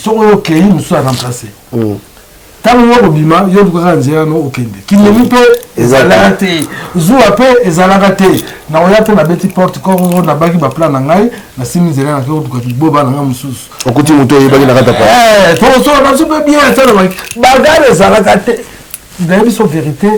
Soki oyo okei, mosusu aremplace. Ntango yo okobima, yo lukaka nzela no okende. Kinemi mpe ezalaka te, zuwa mpe ezalaka te. Nakoya mpe nabeti porte koko, nabaki baplan na ngai, nasimi nzela, nake koluka liboba na ngai mosusu. Okuti moto oyebaki na kati ya tokosola na biso mpe bien. Sana bagare ezalaka te. Nayebi so vérité,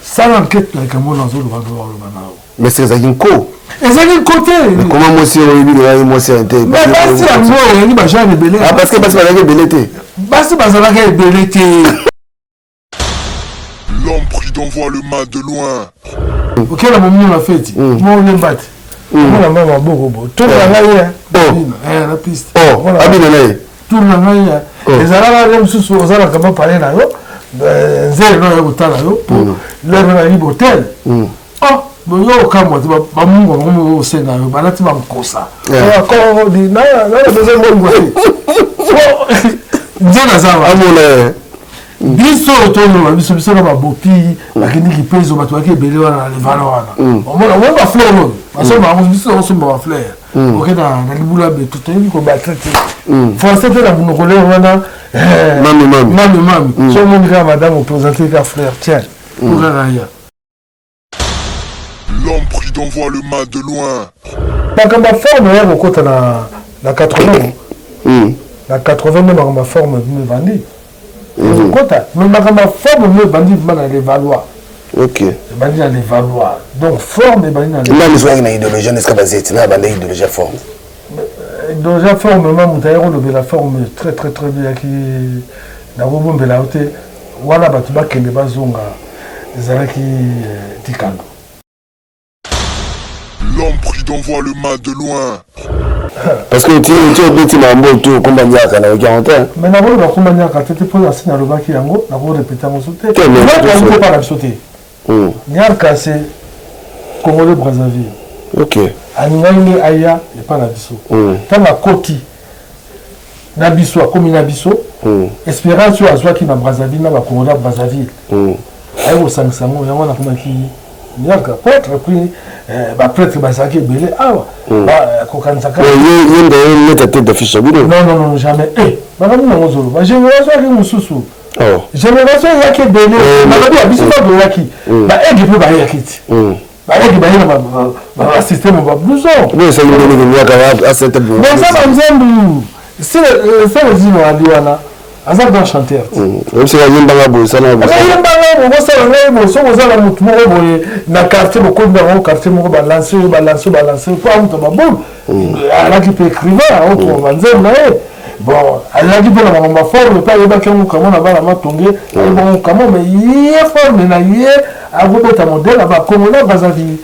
sala enquête na likambo nazoloba, oloba na yo. Mais ezalaki nko. Ezalaki nko te. Koma mwasi oyo oyebi ezalaki mwasi ya te. Mais basi yango ezalaki bagenre ebele. Ah, parce que basi bazalaki ebele te. Basi bazalaka ebele te. L'homme prudent voit le mal de loin. Okela momino na feti mo olemba te, omona mwa maboko bo tour na ngai ye na piste. Abina na ye. Tour na ngai ye ezalaka nde mosusu ozalaka bapale na yo nzele no ya kotala yo po lere na libre hotel. Oh, boyo okamwa te, bamungu bango moko osenga yo balati bankosa besoin mbongo te, nzela aza amona. Biso toloba biso na babopi bakendiki pezo, bato baki ebele wana na levalo wana. Omona omona bafleur oyo basomba yango, biso osomba bafleur, oke na libula beto, toyebi kobatre te français te na monoko leo wana. Mami mami. Mami mami, so omoni kaka madame oprésente ka fleur, tiens, okaka ya. L'homme prudent voit le mal de loin. Makambo ya forme ya kokota na 80, na 80 nde makambo ya forme bino ebandi ekokota. Mais makambo ya forme bino ebandi vraiment na Levallois. Ebandi na Levallois, donc forme ebandi na nani soki na idéologie nesika bazeti na banda idéologie ya forme? Idéologie ya forme, ma moto aye kolobela forme très très très bien, yaki nakobombela yo te wana, bato bakende bazonga, ezalaki Dikando. L'homme prudent voit le mal de loin. Parce que ti obeti mambo tu okomba niaka na oki yango te. Mais nakoloba komba niaka te te, mpo asi nalobaki yango, nakorepete yango so te. Te na biso te, niaka c'est Congolais Brazzaville. Alingaki nde aya epa na biso. Ntango akoti na biso, akomi na biso, espérance oyo azwaki na Brazzaville na bacongolais ya Brazzaville, aye kosangisa yango, yango wana akomaki niaka prêtre. Puis baprêtre bazalaki ebele awa, kokanisaka. Ye nde neta tête d'affiche ya bino? Non, non, non, jamais. E makambo nango ozoloba, génération yaki mosusu, génération eyaki ebele. Balobi ya biso ntango toyaki, baege mpe bayaki ti bayaki, baye na basystème bablouson. Eza banzembu Selezino ali wana, aza grand chanteur. Oyebisaka yembanga boye, sala. Yembanga boye, bosala ngai boye. Soki oza na motu moko boye na quartier, bokomi bango quartier moko, balance oyo, balance oyo, balance oyo, po amuta babulu. Alaki mpe écrivain, aokoma banzembo na ye. Bon, alaki mpe na makambo ya forme mpe ayebaki yango kamo na bana matonge, ayeba yango kamo. Mais ye forme na ye akobeta modèle ya bacongolais Brazzaville,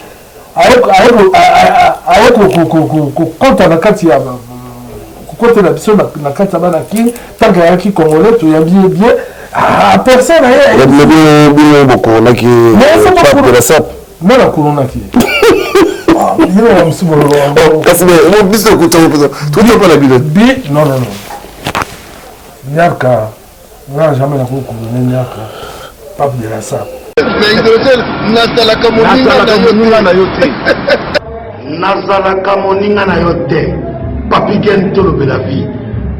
aye kokota na kati ya kokotela biso na kati ya bana Kini. Tant ayaki Congolais, toyambi ye bien, personne na ye. Bino bokoronaki pape de la sape? Nga nakoronaki ye mosusu. Kasi biso tokuta mpo na bino. Bi non, non, non, Niaka nga jamais nakokorone Niaka pape de la sape. Nazalaka moninga na yo te. Nazalaka moninga na yo te. Papi Gen, tolobela vie,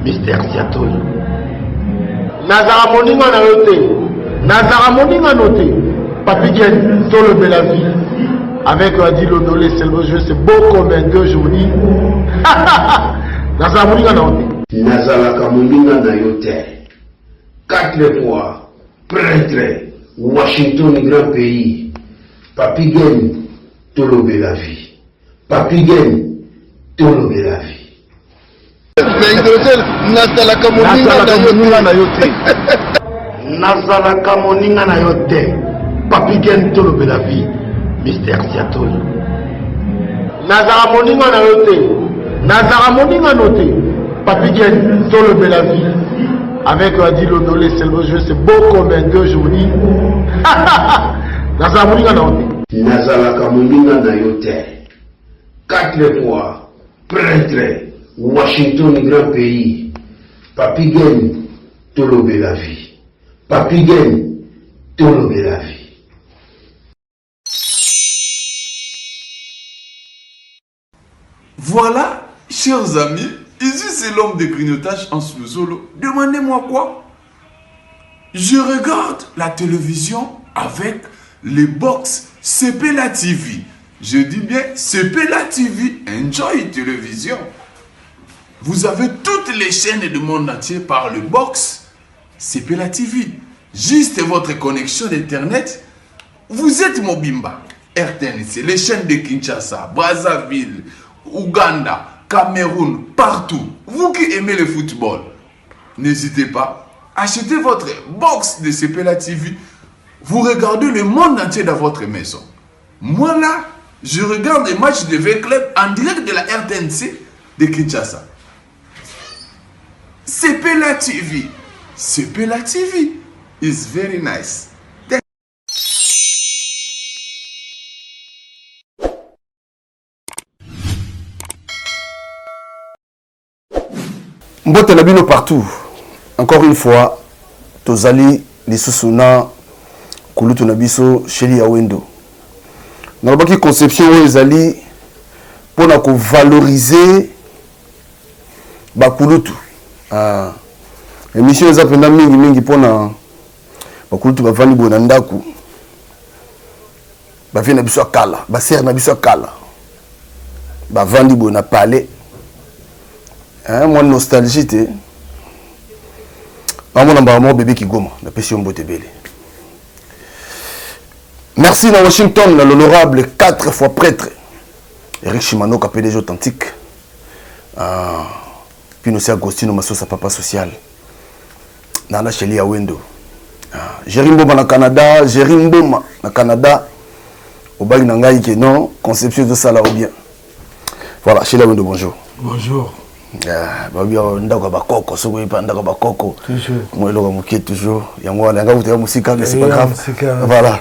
Mister Siatoli. Nazalaka moninga na yo te. Nazalaka moninga no te. Papi Gen, tolobela vie. Avec Adi Lodolé, c'est le jeu, c'est beau comme un deux journées. Nazalaka moninga na yo te. Nazalaka moninga na yo te. Quatre fois prêtre, Washington grand pays, Papi Gen tolobela vie, Papi Gen tolobela vie. Nazalaka moninga na yo te. Nazalaka moninga na yo te. Papi Gen, tolobela vie, Mister Siatoli. Nazalaka moninga na yo te. Nazalaka moninga no te. Papi Gen, tolobela vie. Avec Adi Lodolé, c'est le jeu, c'est beau comme un deux journées. Nazalaka moninga na yo te. Nazalaka moninga na yo te. Quatre fois prêtre, Washington grand pays, Papi Gen tolobela vie, Papi Gen tolobela vie. Voilà, chers amis, Ici, c'est l'homme de grignotage en Luzolo. Demandez-moi quoi Je regarde la télévision avec les box CPLA TV. Je dis bien CPLA TV, Enjoy Télévision. Vous avez toutes les chaînes du monde entier par le box CPLA TV. Juste votre connexion d'Internet, vous êtes Mobimba. RTNC, les chaînes de Kinshasa, Brazzaville, Ouganda, Cameroun, partout. Vous qui aimez le football, n'hésitez pas. Achetez votre box de CPLA TV. Vous regardez le monde entier dans votre maison. Moi là, je regarde les matchs de V-Club en direct de la RTNC de Kinshasa. CPLA TV. CPLA TV is very nice. Mbote na bino partout. Encore une fois, tozali lisusu na kulutu na biso Sheli ya Wendo. Nalobaki conception oyo ezali mpona kovaloriser bakulutu. Ah, émission eza mpenza mingi mingi mpona bakulutu bavandi boye na ndako, bavie na biso ya kala, basere na biso ya kala bavandi boye na palais, hein, mwa nostalgie te. Bamona mbala moko bebe Kigoma, napesi yo mbote ebele. Merci na Washington na l'honorable 4 fois prêtre Eric Shimanoka, PDG authentique. Ah, puis nous Agostino Masosa, papa social. Nana Sheli ya Wendo. Ah, Jerry Mboma na Canada, Jerry Mboma na Canada. Obali na ngai ke non, conception de sala ou bien. Voilà, Sheli ya Wendo, bonjour. Bonjour. Ah, babi ndako ya bakoko, soki oyebi ndako ya bakoko. Moi eloko moke toujours. Yango wana yanga kuta musika, mais c'est pas grave. Voilà,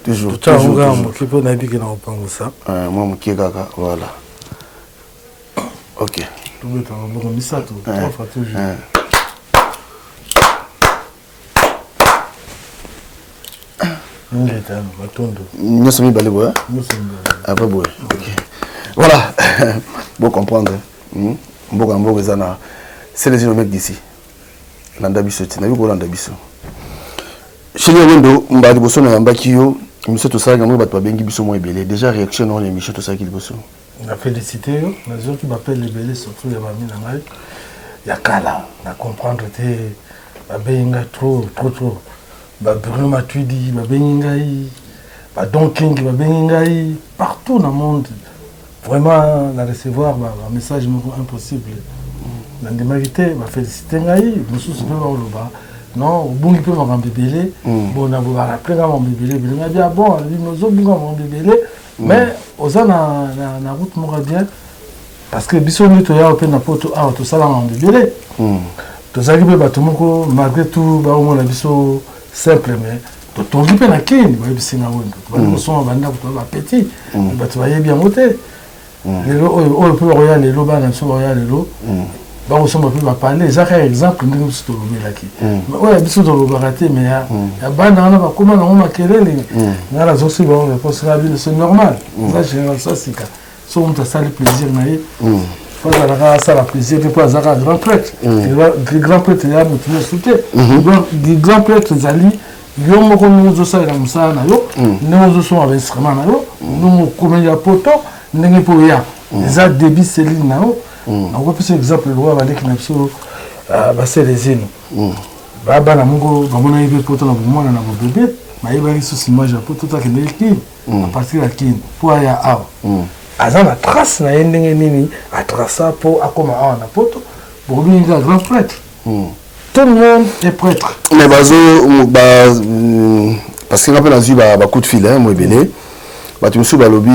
toujours. Toujours, toujours. Moke po nayebi ke na kopangusa. Ah, moi moke kaka, voilà. Ok. Tobeta maboko misato, trois fois toujours. Ngeta matondo. Nyonso mibale boye. Nyonso mibale. Après boye. Ok. Voilà. Bon comprendre. Mboka mboka eza na c'est les mecs d'ici. Landa biso ti nabi kolanda biso. Sheli Wendo mbala liboso na yambaki yo émission tosalaki yango bato babengi biso mwa ebele. Déjà réaction na émission tosalaki liboso. Na félicité yo, nazoki bapele ebele surtout ya bami na ngai ya kala na comprendre te babengi ngai trop trop trop. Ba Bruno Matuidi babengi ngai, ba Don King babengi ngai partout dans le monde. Vraiment na recevoir ba message moko impossible. Na ndimaki te, ba félicité ngai, mosusu mpe baoloba non, obungi mpe makambo ebele. Bon, na ba rappeler ngai makambo ebele ebele. Ngai bien bon, ozobunga makambo ebele, mais oza na route moko bien parce que biso nde toya mpe na poto awa tosala makambo ebele. Tozalaki mpe bato moko malgré tout baomona biso simple, mais totongi mpe na kini bayebisi nga wendo tobandi kosomba bandako toza bapetit, bato bayebi yango te. Lelo oyo oyo mpe bakoya lelo, bana biso bakoya lelo bakosomba mpe bapale. Eza kaka exemple ndenge biso tolobelaki, mais oyo ya biso tolobaka te, mais ya bana wana bakóma nango makelele. Nga nazosi bango réponse nga bino, c'est normal, eza génération sika. Soki moto asali plaisir na ye, po azalaka asala plaisir te, po azalaka grand prêtre. Grand prêtre ya moto nyonso te. Donc grand prêtre ezali yo moko ndenge ozosalela mosala na yo, ndenge ozosomba bainstrument na yo, ndenge okomeli ya poto, ndenge mpo oya eza débit cellule na yo. Nakopesa exemple lokola baleki na biso baselezino, bana moko bamonaki mpe poto na bomwana na bobebe, bayebaki susu image ya poto takendeki kini. À partir ya kini mpo aya awa, aza na trace na ye ndenge nini atraça mpo akóma awa na poto. Bokobengi kaka grand prêtre, tout le monde est prêtre. Mais bazo ba parce que nga mpe nazwi ba coup de fil mo ebele, bato mosusu balobi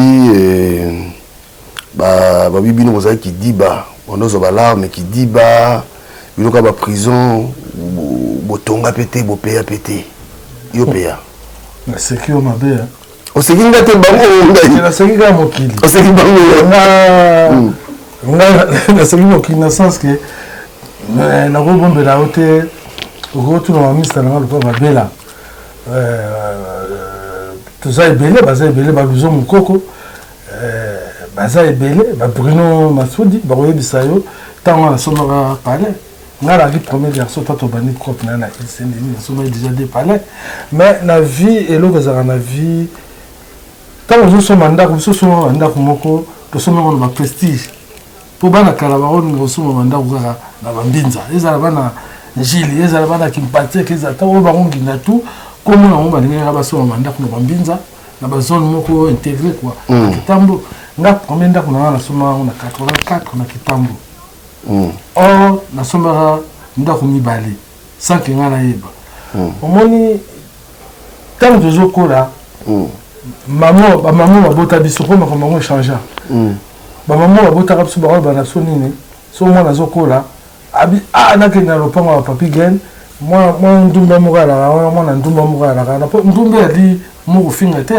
babi bino bozali kidiba, bondozwa balarme kidiba, biloko ya baprison, botonga mpe te, bopeya mpe te, yo peya. Naseki yo mabe. Oseki nga te, bango ngai. Naseki kaka mokili. Oseki bango. Nga naseki mokili na sens ke nakobombela yo te, okotuna bamista nanga lokola babela, toza ebele, baza ebele, baluzo mokoko baza ebele, babruno Masudi bakoyebisa yo. Ntango nasombaka palais, ngai nazalaki premier garçon. Ta tobandi propre na ye na Saint-Denis, nasombaki déjà deux palais. Mais na vie, eloko ezalaka na vie, ntango ozosomba ndako, biso osomba bandako moko, tosombaka na baprestige, mpo bana kala bakolinga kosomba bandako kaka na bambinza, ezala bana Njili, ezala bana Kimpatieke, ezala ntango oyo bango nginda tu komona bango balingaka basomba bandako na bambinza, na bazone moko intégré quoi. Na Kitambo, nga premier ndako na nga nasombaka yango na 84 na Kitambo. Or nasombaka ndako mibale sans que nga nayeba. Omoni, ntango tozokola, mama, bamama babota biso, mpo makambo yango echangea. Bamama babotaka biso, bakoloba na biso nini? So mwana azokola, abi a nakende na lopango ya Papi Gen, mwana ndumba moko alaka wana, mwana ndumba moko alaka wana, mpo ndumba eyali moko finga te.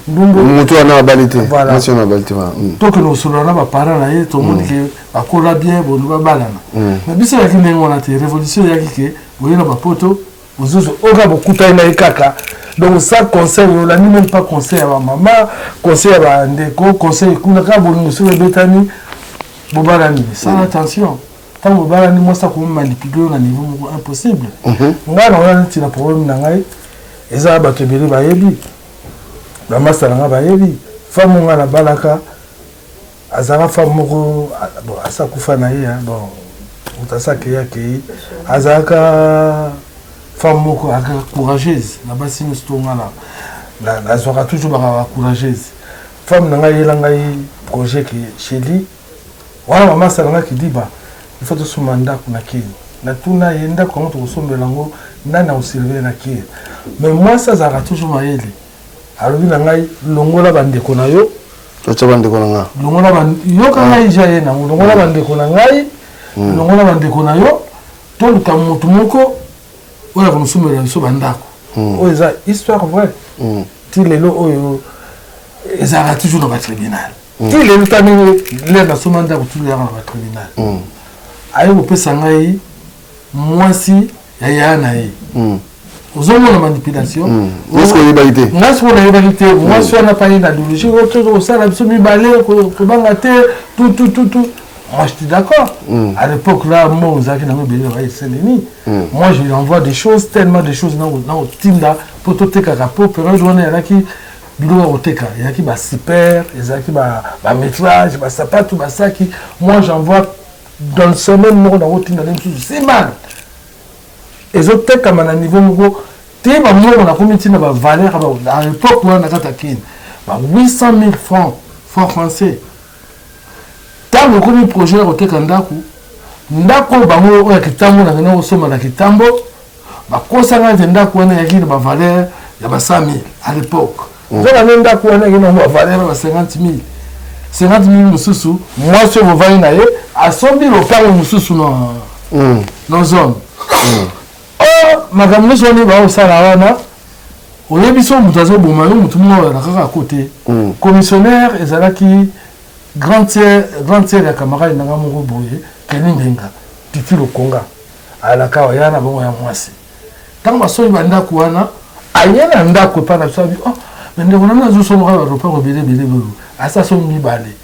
Ndumba moto wana abali te, mwasi wana abali te. Tokende kosolola na baparent na ye, tomoni ke bakola bien, bondo babalana. Mais biso eyaki ndenge wana te. Révolution eyaki ke boye na bapoto mosusu oyo bokutani na ye kaka, donc sans conseil, olandi même pas conseil ya bamama, conseil ya bandeko, conseil kuna kaka bolingo. Soki ebetani, bobalani sans attention. Ntango bobalani, mwasi akomanipuler yo na niveau moko impossible. Ngai na wana neti na problème na ngai, eza bato ebele bayebi, bamasta na ngai bayebi. Femme ngai nabalaka azalaka femme moko, bon, asa akufa na ye, bon, moto asa akei, akei. Azalaka femme moko azalaka courageuse. Na basi nyonso to nga nazwaka toujours bakaka courageuse. Femme na ngai ayela ngai projet ke chéri wana, mama asalanga kidiba, il faut tosomba ndako na Kini. Natuna ye, ndako yango tokosombela yango nani akosurveiller na Kini? Mais mwasi azalaka toujours mayele. Alobi na ngai, longola bandeko na yo. Otya bandeko na nga. Longola, yoka ngai ja ye nango, longola bandeko na ngai, longola bandeko na yo, toluka motu moko oyo akomosombela biso bandako. Oyo eza histoire vraie. Ti lelo oyo ezalaka toujours na batribunal. Ti lelo, ta ndenge lere nasomba ndako, ti lelo na batribunal. Aye kopesa ngai mwasi ya yaya na ye. Ozomona manipulation. Oyebaki te? Ngai sikoyo nayebaki te. Mwasi wana pa ye na idéologie oyo kosala biso mibale, kobanga te, tout tout tout tout. Moi, j'étais d'accord. À l'époque là, moi, ozalaki nango ebele na baye Saint-Denis. Moi, je lui envoie des choses, tellement de choses na otinda mpo totekaka, po période wana ezalaki biloko ya koteka, ezalaki basuper, ezalaki bamétrage, basapatu, basaki. Moi, j'envoie dans semaine moko, nakotinda nde mosusu simal ezotekama na niveau moko te. Bamoko nakomi ntina bavaleur à l'époque wana na kati ya Kine, ba 800 000 francs, franc français. Ntango ekomi projet ya koteka ndako, ndako oyo bango oyo ya Kitambo, nakenda kosomba na Kitambo, bakosanga ete ndako wana eyaki na bavaleur ya ba 100 000 à l'époque. Nzoka nde ndako wana eyaki na bavaleur ya ba 50 000, 50 000 mosusu. Mwasi oyo bovandi na ye asombi lopango mosusu na zone. Or makambo nyonso wana baosala wana, oyebi so moto azoboma yo, motu moko azala kaka kote. Commissionnaire ezalaki grande sœur ya camarade nanga moko boye, Keni Ngenga Titi Lokonga, alaka awa ya na bongo ya mwasi. Ntango basombi bandako wana, aye na ndako epai na biso, abi: "Oh, mais ndeko nanga azosomaka balopango ebele ebele boyo, asa asombi mibale."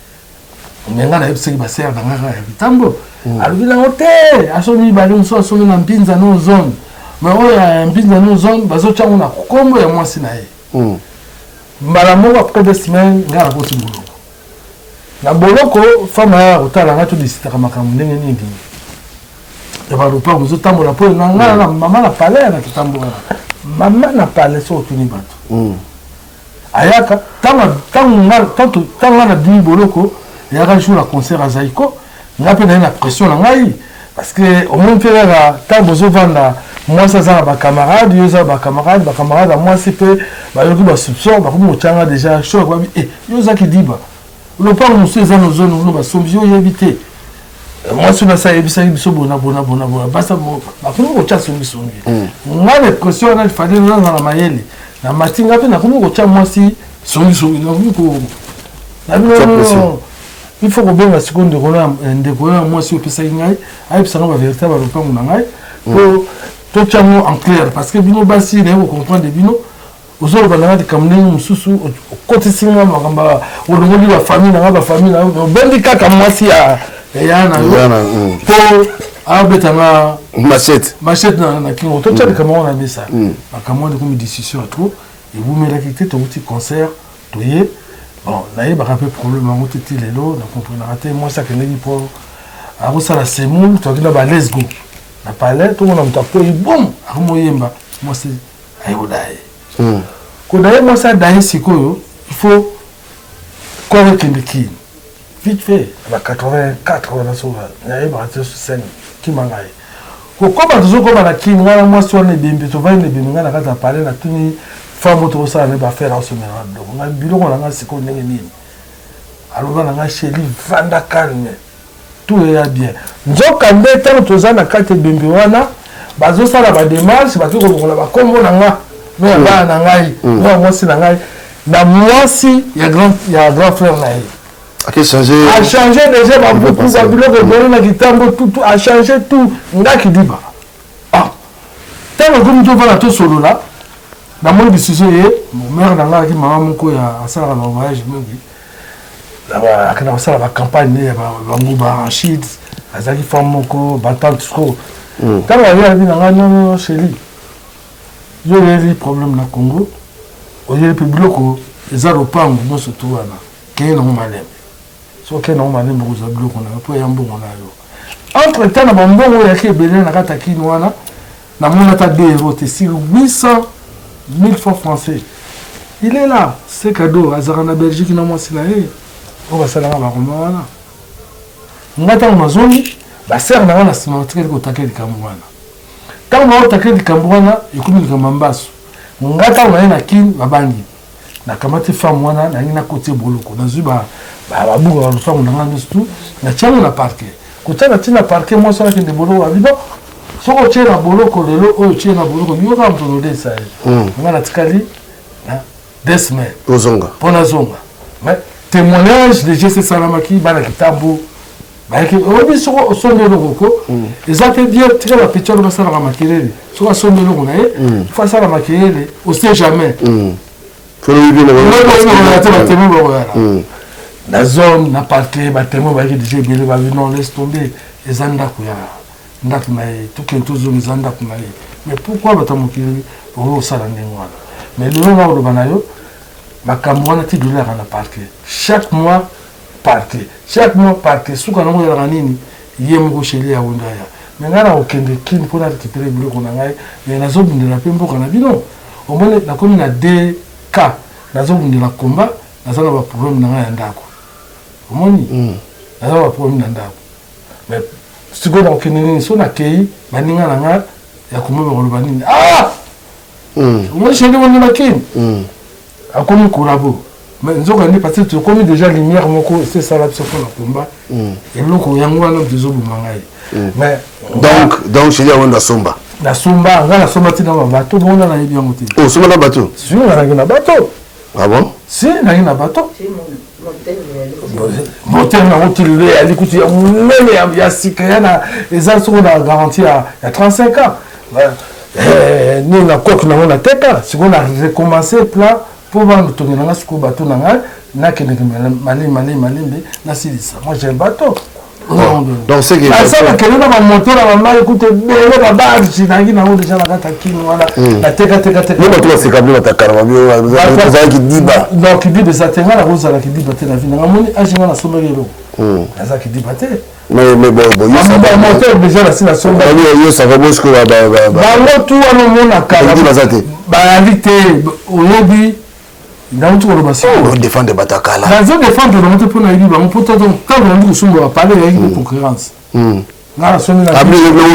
Me ngai nayebisaki basere na ngai kaka ya Kitambo. Alobi nango te, asombi mibale, mosusu asombi na Mpinza no zone. Mais oyo ya Mpinza no zone, bazotyango na kombo ya mwasi na ye. Mbala moko, après 2 semaines, ngai nakoti boloko. Na boloko, femme aya kotala ngai, todisitaka makambo ndenge nini ya balopango ezotambola, mpo na ngai na mama na palais na Kitambo wana, mama na palais. So otuni bato, ayaka ntango ngai nabimi boloko, eyaka jour ya concert Azaiko. Ngai mpe naye na pression na ngai, parce que omoni mpe kaka ntango bozovanda, mwasi aza na bacamarade, yo oza na bacamarade, bacamarade ya mwasi mpe bayoki basoupçon, bakomi kotyanga déjà choc. Babi e yo ozaki diba, lopango mosusu eza na zone ono, basombi, yo oyebi te. Mwasi oyo nasi ayebisaki biso bona bona bona bona, basa bakomi kotya songisongi. Ngai na pression wana, fallait nazala mayele na mati. Ngai mpe nakomi kotya mwasi songisongi, nakomi ko nabi: "Il faut kobenga sikoyo ndeko ya mwasi oyo opesaki ngai, ayebisanga bavérité ya balopango na ngai, po totya ngo en clair, parce que bino basi, naye kocomprendre bino, ozoloba na nga likambo ndenge mosusu, okotisi nga makambo, olongoli bafamille na nga, bafamille na nga, obendi kaka mwasi ya ya na yo mpo abeta nga machette machette na kingo. Totya likambo yango na mesa. Makambo wana ekomi discussion ya trop, ewumelaki te. Towuti concert, toye. Bon, nayebaka mpe problème yango te ti lelo, nakomprenaka te. Mwasi akendeki mpo akosala semoule, toyaki na ba let's go na palais, tomona moto akwei, bom, akomoyemba. Mwasi ayekoda ye, koda ye, mwasi adaye. Sikoyo il faut corps ekende kini vite fait na ba 84 wana. So nayebaka te scène kima ngai kokoma. Tozokoma na kini, ngai na mwasi wana, ebembe, tovandi na ebembe. Ngai na kati ya palais, natuni femme oyo tokosala ne baaffaire, aosomela biloko. Ngai biloko na ngai sikoyo ndenge nini? Aloba na ngai: "Chéri, vanda calme, tout eya bien." Nzoka nde ntango toza na kati ebembe wana, bazosala badémarche, baki kolongola bakombo na nga no ya bana na ngai no ya mwasi na ngai na mwasi ya grand frère na ye. Achange. Achange déjà babuku, babiloko ebele na kitambo, tout achange tout. Nga kidiba, ah, ntango ekomi tovanda tosolola, namoni bisusu ye mare na ngai aki mama moko ya asalaka na voyage mingi, akenda kosala bacampagne ne ya bango baarachide. Azalaki femme moko batante. Siko ntango aye, abi na ngai: "Non, chéri, yo oyeli problème na Congo, oyeli mpe biloko eza lopango nyonso to wana. Keye nango malembe. Soki okei nango malembe, okozwa biloko na yo mpo eya mbongo na yo." Entre temps, na bambongo oyo eyaki ebele na kati ya kini wana, namoni ata 2 euro te sur 800 000 francs français. Il est là, c'est cadeau. Azalaka na Belgique na mwasi na ye oyo basalaka baroma wana. Nga ntango nazongi, basere na nga na nsima batikali kotaka likambo wana. Ntango naotaka likambo wana, ekomi likambo ya mbasu. Nga ntango naye na kini, babangi nakamati femme wana, nalingi nakoti boloko. Nazwi babuka balupango na nga nyonso tu, natiango na parquet. Kotia na ntina parquet, mwasi wana akende boloko. Abi bon, soki otie na boloko lelo oyo, otie na boloko, yo kaka moto olodesa ye. Nga natikali na 2 semaines. Ozonga. Mpo nazonga. Mais témoignage déjà esalamaki, bana kitambo bayaki. Oyebi, soki osombi eloko ko eza te bien, tika bapeti wana basalaka makelele. Soki asombi eloko na ye, faut asala makelele, on sait jamais. Te, batémoin bakoyala na zone, na parquet. Batémoin bayaki déjà ebele. Babi: "Non, laisse tomber, eza ndako ya ndako na ye, tokende tozonga, eza ndako na ye." Mais pourquoi bato ya mokili okoki kosala ndenge wana? Mais lelo na koloba na yo, makambo wana ti lelo yaka na parquet, chaque mois parquet, chaque mois parquet. Suka nango ezalaka nini? Ye moko sheli ya wunda ya me ngai nakokende kini mpona récupérer biloko na ngai. Mais nazobundela mpe mboka na bino. Omoni, nakomi na dk, nazobundela komba, naza na baproblème na ngai ya ndako. Omoni, naza na baproblème na ndako. Mais sikoyo nakokende nini? So nakei, baninga na ngai ya komba bakoloba nini? Ah, omoni, sheli wanda na kini akomi collabo. Mais nzoka nde parce que tokomi déjà lumière moko esi esala biso mpona komba eloko yango wana, moto ezoboma ngai. Mais Donc sheli yango nasomba. Nasomba, ngai nasomba ntina babato bongo, nayebi yango te. Osomba na bato? Si, nazalaki na bato. Ah bon? Si, nazalaki na bato. Moteur nango ti lelo eyali kutu ya monene, ya sika, ya na eza soko na garantie ya 35 ans. Nini na coque nango nateka. Sikoyo na recommencer plan mpo bana nanga. Sikoyo bato na ngai, nakendeke malembe, malembe, malembe, nasilisa. Moi, j'ai bateau. Donc c'est que asa nakende na bamoto na bamai kuta ebele, babarge nangi nango déjà na kati ya kini wana, natekateka. Bato baseka bino, batakala bazalaki kidiba. Non, kidiba eza te. Ngai nakozala kidiba te na vie nanga. Moni age ngai nasombaki eloko, naza kidiba te. Mais bon bon, moteur déjà nasi nasomba. Yo saka bosiko. Bango tu wana omonaka baza te. Bayali te. Oyebi, nauti koloba. Odéfendre bato ya kala. Nazodéfendre bango te mpo nayebi bango, mpo ntango nandi kosomba bapale, eyaki mpe concurrence. Nga nasomi.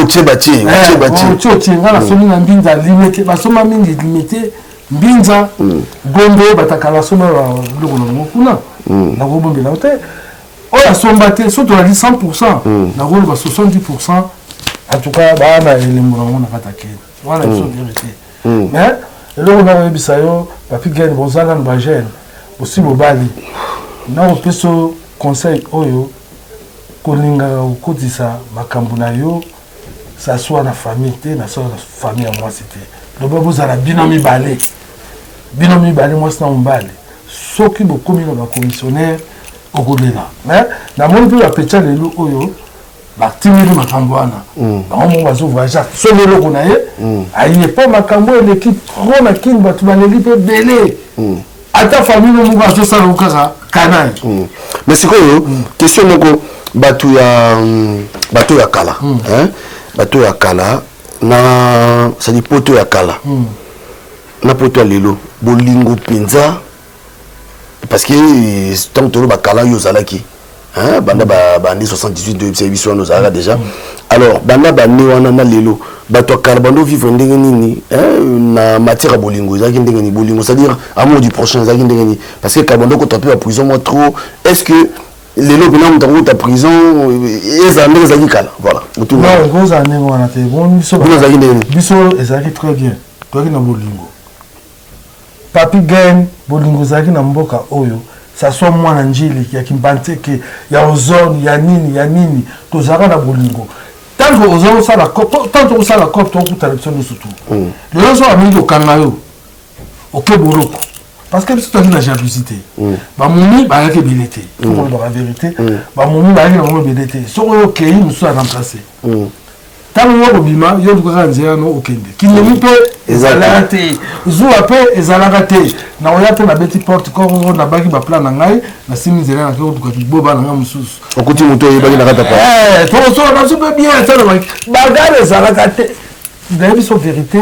Otie batie, otie batie. Otie, otie. Nga nasomi na Mbinza, Limete, basomba mingi Limete, Mbinza, Gombe. Batakala asomba biloko na bango kuna, nakobombela te. Oyo asomba te, so tolali 100, nakoloba 70. En tout cas, baa na elembo nango na kati ya keni wana, biso vérité. Mais eloko nakoyebisa yo, Papi Gene, boza nanu bajeune, bosi bobali, nakopesa conseil oyo: kolingaka kokotisa makambo na yo saswa na famille te, na swa na famille ya mwasi te. Loba bozala bino mibale, bino mibale, mwasi na mobali. Soki bokomi na bacommissionnaire. Okolela. Mais namoni mpe bapecha lelo oyo batimeli makambo wana. Bango moko bazo voyage, asombi eloko na ye, aye, mpo makambo eleki trop na Kini, bato baleli mpe ebele. Ata famille moko azosala ngo kaka kanai. Mais sikoyo, question moko, bato ya bato ya kala, hein? Bato ya kala na, c'est-à-dire poto ya kala na poto ya lelo, bolingo mpenza, parce que ntango toloba kala, oyo ozalaki, hein, banda bande 78, toyebisa biso wana ozalaka déjà. Alors banda bande wana na lelo, bato ya kala bando vivre ndenge nini, hein, na matière ya bolingo ezalaki ndenge nini? Bolingo, c'est-à-dire amour du prochain, ezalaki ndenge nini? Parce que kala bando okota mpe baprison mwa trop. Est ce que lelo mpena moto akokota prison ezala ndenge ezalaki kala? Voilà. Non, ekozala ndenge wana te. Bon, biso Bino ezalaki ndenge nini? Biso ezalaki très bien, toyaki na bolingo. Papi Gen, bolingo ezalaki na mboka oyo, ça soit mwana Njili, ya Kimbanseke, ya Ozone, ya nini ya nini, tozalaka na bolingo. Ntango oza kosala, ntango tokosala cope, tokutana biso nyonso tu. Lelo so bamingi kokanga yo, oke boloko, parce que biso tozalaki na jalousie te. Bamomi bayaki ebele te, faut kolobaka vérité. Bamomi bayaki na bango ebele te. Soki oyo okei, mosusu aremplace. Ntango yo kobima, yo lukaka nzela no okende. Kindoki mpe ezalaka te, zuwa mpe ezalaka te. Nakoya mpe nabeti porte koko, nabaki baplan na ngai, nasimi nzela, nake koluka kiboba na ngai mosusu. Okuti moto oyebaki na kati ya pa. Tokosola na biso mpe bien. Sana bagare ezalaka te. Nayebi biso vérité,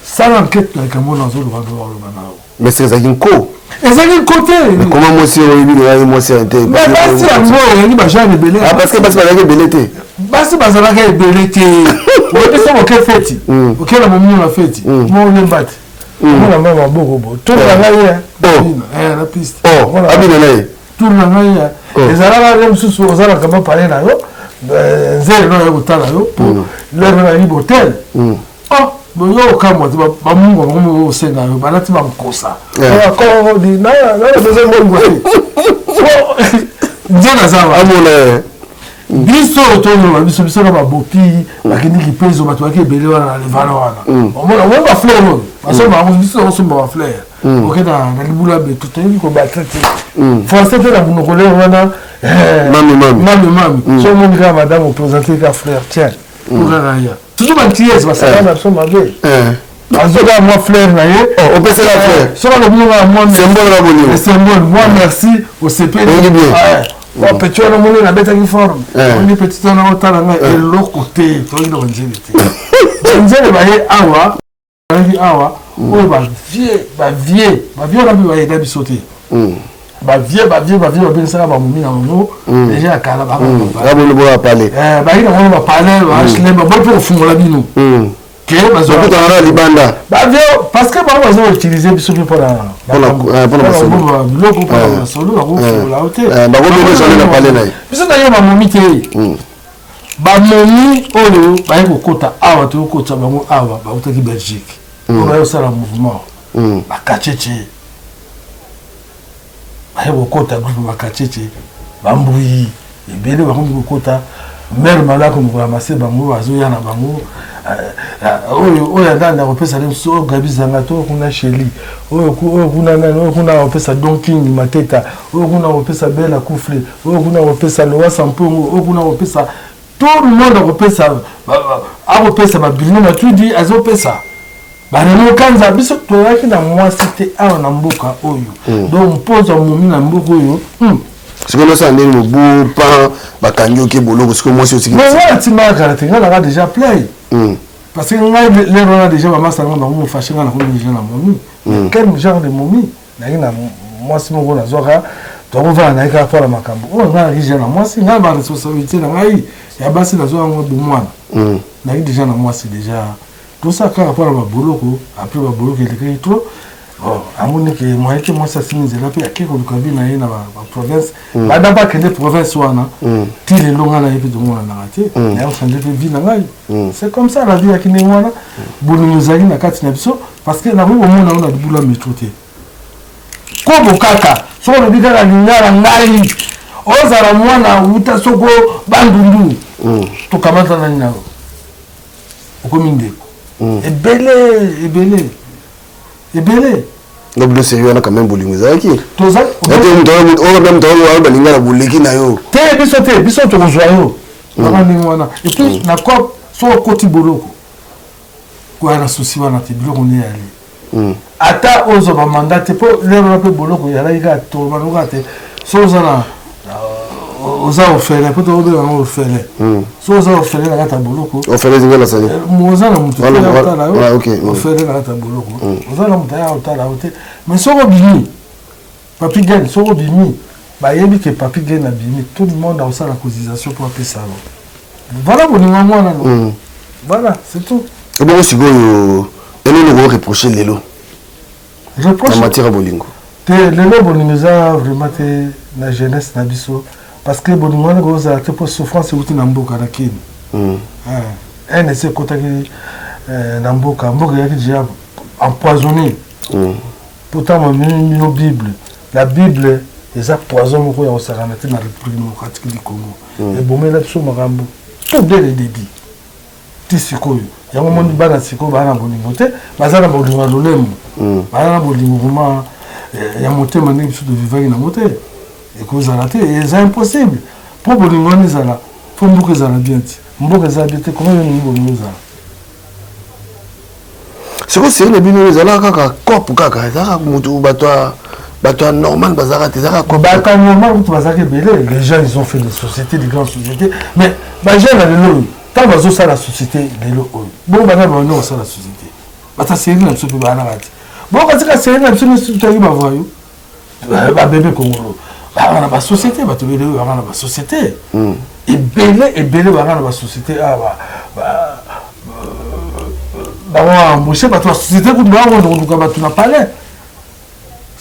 sala enquête na likambo nazoloba, oloba na yo. Mais c'est ezalaki nko. Ezalaki nko te. Koma mwasi oyebi nayaki mwasi ya te. Mais basi yango oyaki bagenre ebele. Ah, parce que basi bazalaki ebele te. Basi bazalaka ebele te. Oyebi soki oke feti, oke na momino na feti, mo olemba te, omona mwa maboko bo tour na ngai ye na piste. Abina na ye. Tour na ngai ye ezalaka nde mosusu ozalaka bapale na yo, nzele no aye kotala yo po lere nayebi hotel. Oh, boyo okamwa te, bamungu bango moko osenga yo, balati bankosa nana besoin mbongo te, nzela aza amona. Biso toloba biso na babopi bakendiki pezo, bato baki ebele wana na levana wana. Omona omoni bafleur oyo basomba yango, biso tokosomba bafleur, oke na libula beto, toyebi kobatre te français te na monoko lero wana. Mami mami. Mami mami. So omoni kaka madame, oprésente ka fleur, tiens, okaka ya toujours bantiyese basala na biso mabe, azoka mwa fleur na ye. Opesaka fleur? Soki alobi kaka mwa symbole na bolingo. Symbole, mwa merci, osepeli. Oyebi bien. Petit wana omoni nabetaki forme, omoni petit wana otala ngai eloko te. Toyaki na banzele te, banzele baye awa, bayaki awa oyo bavie bavie bavie wana mpe bayeda biso te. Bavie bavie bavie babengisaka bamomi na bango déjà ya kala. Baboni boya pale. Bayaki na bango bapale bahlem, baboyi mpe kofungola bino ke bakutana na libanda. Bavie, parce que bango baza koutilize biso mpe mpona biloko, mpona masolo, bakofungola yo te. Bakobebesane na pale na ye. Biso na ye bamomi te. Bamomi oyo baye kokota awa, toyokotisa bango awa, bautaki Belgique oyo baye kosala mouvement bakacece, baye kokota groupe bakacece, bambuyi ebele bakomi kokota. Mare malako mokoramase bango, bazoya na bango oyo oyo andani akopesa nde mosusu, oyo Gabi Zanga to kuna Sheli, oyo kuna nani, oyo kuna akopesa Don King Mateta, oyo kuna akopesa Bela Kufle, oyo kuna akopesa Lowasa Mpongo, oyo kuna akopesa tout le monde, akopesa akopesa babruno Matudi, azopesa bareno Kanza. Biso toyaki na mwasi te awa na mboka oyo, donc mpozo amomi na mboka oyo. Sikoyo nosala ndenge mobu pan bakangi, oke boloko, sikoyo mwasi osiki. Mais wana ntimaka kala te, ngai nanga déjà play, parce que ngai lero wana déjà bamasa nanga bango mofashe, ngai nakomi déjà na momi. Quel genre de momi? Nayaki na mwasi moko, nazwaka, tokovanda na ye kaka mpona makambo oyo. Ngai nayaki déjà na mwasi, ngai baresponsabilité na ngai ya basi nazwa yango bomwana. Nayaki déjà na mwasi déjà, tosala kaka mpona baboloko. Après baboloko elekaki trop, amoni ke moyen te, mwasi asimi nzela mpe ake koluka vie na ye na baprovince. Banda mpe akende province wana ti lelo, ngai na ye mpe tomonanaka te, nayokende mpe vie na ngai. C'est comme ça la vie yaki ndenge wana. Bolingo ezalaki na kati na biso, parce que nakoki komona yango na libula metro te. Kobo kaka soki olobi kaka lingala, ngai ozala mwana wuta soko Bandundu, tokamata nani na yo, okomi ndeko. Ebele ebele ebele. Donc bino série wana quand même bolingo ezalaki. Toza oyo même moto oyo balinga na boleki na yo. Te biso te biso tokozwa yo. Baka ndenge wana. Et puis na cop soki okoti boloko koya na souci wana te biloko nde yali. Ata ozwa ba mandat te po lelo wana mpe boloko ezalaki kaka tolobana kaka te soki oza na oza orphelin po tokobenga yango orphelin soki oza orphelin na kati ya boloko orphelin ezinga na sani oza na moto aya kotala yo orphelin na kati ya boloko oza na moto aya kotala yo te mais soki obimi Papy Gene soki obimi bayebi ke Papy Gene abimi tout le monde akosala cotisation po apesa yo voilà bolingo yango wana no voilà c'est tout. Ebongo sikoyo eloko oko reprocher lelo na matière ya bolingo? Te lelo bolingo eza vraiment te na jeunesse na biso parce que bolingo wana ekozala te mpo souffrance euti na mboka na Kin. Haine esi ekotaki na mboka, mboka eyaki deja empoisonné. Pourtant bamemi bino bible, la bible eza poison moko ya kosakana te na République démocratique du Congo. Ebomela biso makambo tout dès le début ti sikoyo. Yango omoni bana sikoyo baza na bolingo te, baza na bolingo ya lolemo, baza na bolingo vraiment ya motema ndenge biso tovivaki nango te, ekozala te, eza impossible. Mpo bolingo wana ezala, mpo mboka ezala bien te, mboka eza bien te, comment yo olingi bolingo ezala? Sikoyo série na bino ezalaka kaka cop kaka, ezalaka moto bato ya bato ya normal bazalaka te, ezalaka cop. Bato ya normal kutu bazalaka ebele, les gens ils ont fait des sociétés, des grandes sociétés, mais ba jeunes ya lelo oyo ntango bazosala société lelo oyo bongo bana bandi kosala société, bato ya série na biso mpe bayanaka te, bongo katika série na biso nyonso toyaki bavoyou babebe kongolo baka na basociété, bato ebele oyo baka na basociété ebele ebele, baka na basociété awa bango embauche bato ya société kutu bango koluka bato na palais,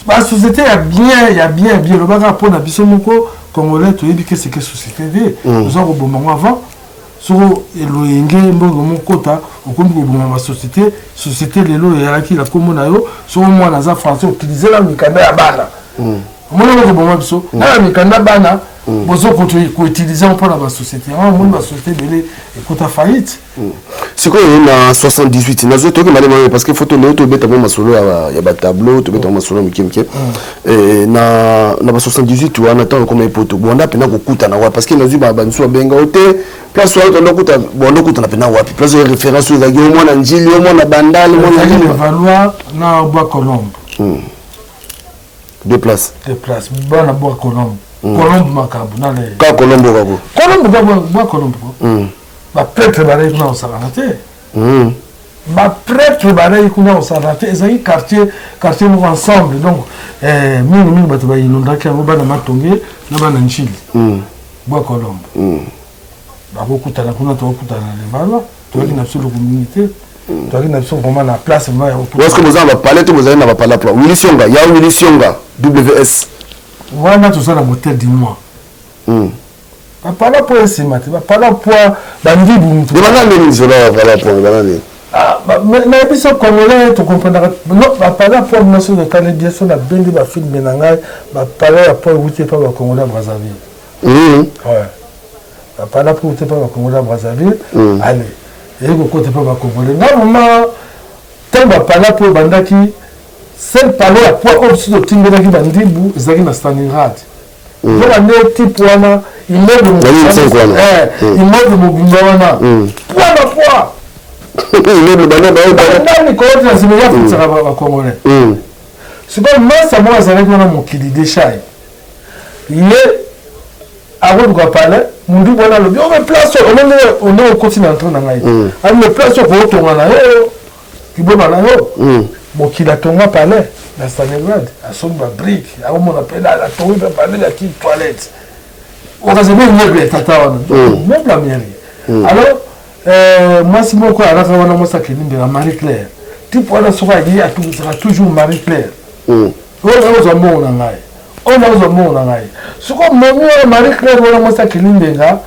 basociété ya bien ya bien bien elobaka mpo na biso moko congolais toyebi ke seke société te, toza koboma yango avant. Soko eloyenge mbongo mokota okomi koboma basociété, société lelo eyalaki na nkombo na yo, soko mwana aza français otilizela mikanda ya bana, omoni koboma biso na mikanda bana bozo koutilize yango mpona basociété yango, omoni basociété ebele ekota faillite. Sikoyo na 78 nazwi toyoki malema parce que photo lelo tobeta mwa masolo ya batableau, tobeta mwa masolo ya mike mike na ba 78 wana ntango okoma epoto bonda mpena kokutana wapi? Parce que nazwi bamisu babenga yo te place wana tondo kuta bonda okutana mpena wapi? Place oyo référence oyo ezalaki yo mwana Njili, yo mwana Bandale, mwana Levallois na Bois Colombe. Deux places. Deux places. Bana Bois Colombe. Colombe makambo na le. Ka Colombe kako. Colombe ka Bois Colombe. Ba prêtre balaki kuna kosakana te. Ba prêtre balaki kuna kosakana te. Ezalaki quartier, quartier moko ensemble. Donc mingi mingi bato ba inondaki yango bana Matonge na bana Njili. Bois Colombe. Bakokutana kuna, tokokutana na Levallois. Toyaki na biso eloko mingi te. Toyaki na biso vraiment na place vraiment ya kokutana. Est-ce que boza na ba palais to bozali na ba palais plan? Willy Sionga, ya Willy Sionga, WS. Wana toza na hôtel du mois. Bapala po esima te, bapala po bandibu mutu. Bana nini zola bapala po bana nini? Ah, na biso congolais tokomprendaka non bapala po nyonso totali bien so nabendi bafilme na ngai bapala ya po ewuti epa bacongolais ya Brazzaville. Ouais. Bapala po ewuti epa bacongolais ya Brazzaville. Allez, eyi kokota epa bacongolais. Nga vraiment ntango bapala po ebandaki seul palais ya po oyo biso totimbelaki bandibu ezalaki na Stalingrad. Nzoka nde type wana immeuble immeuble mobimba wana poids na poids. Immeuble bana ba banda mikolo na nsima ya futisaka ba congolais. Sikoyo masa moko azalaki wana mokili deshai ye akoluka palais mundubu wana alobi oyo place oyo omoni onde okoti na entrée na ngai abi place oyo kotonga na yo kiboma na yo mokili atonga palais na Stalingrad asombi ba brique akomona mpe atongi mpe palais ya ki toilette okazali meuble ya tata wana meuble ya mairie. Alors mwasi moko alaka wana mwasi akende mbela Marie Claire type wana soki aye atungisaka toujours Marie Claire oyo nakozwa mbongo na ngai, oyo nakozwa mbongo na ngai. Sikoyo momi wana Marie Claire wana mwasi akende mbenga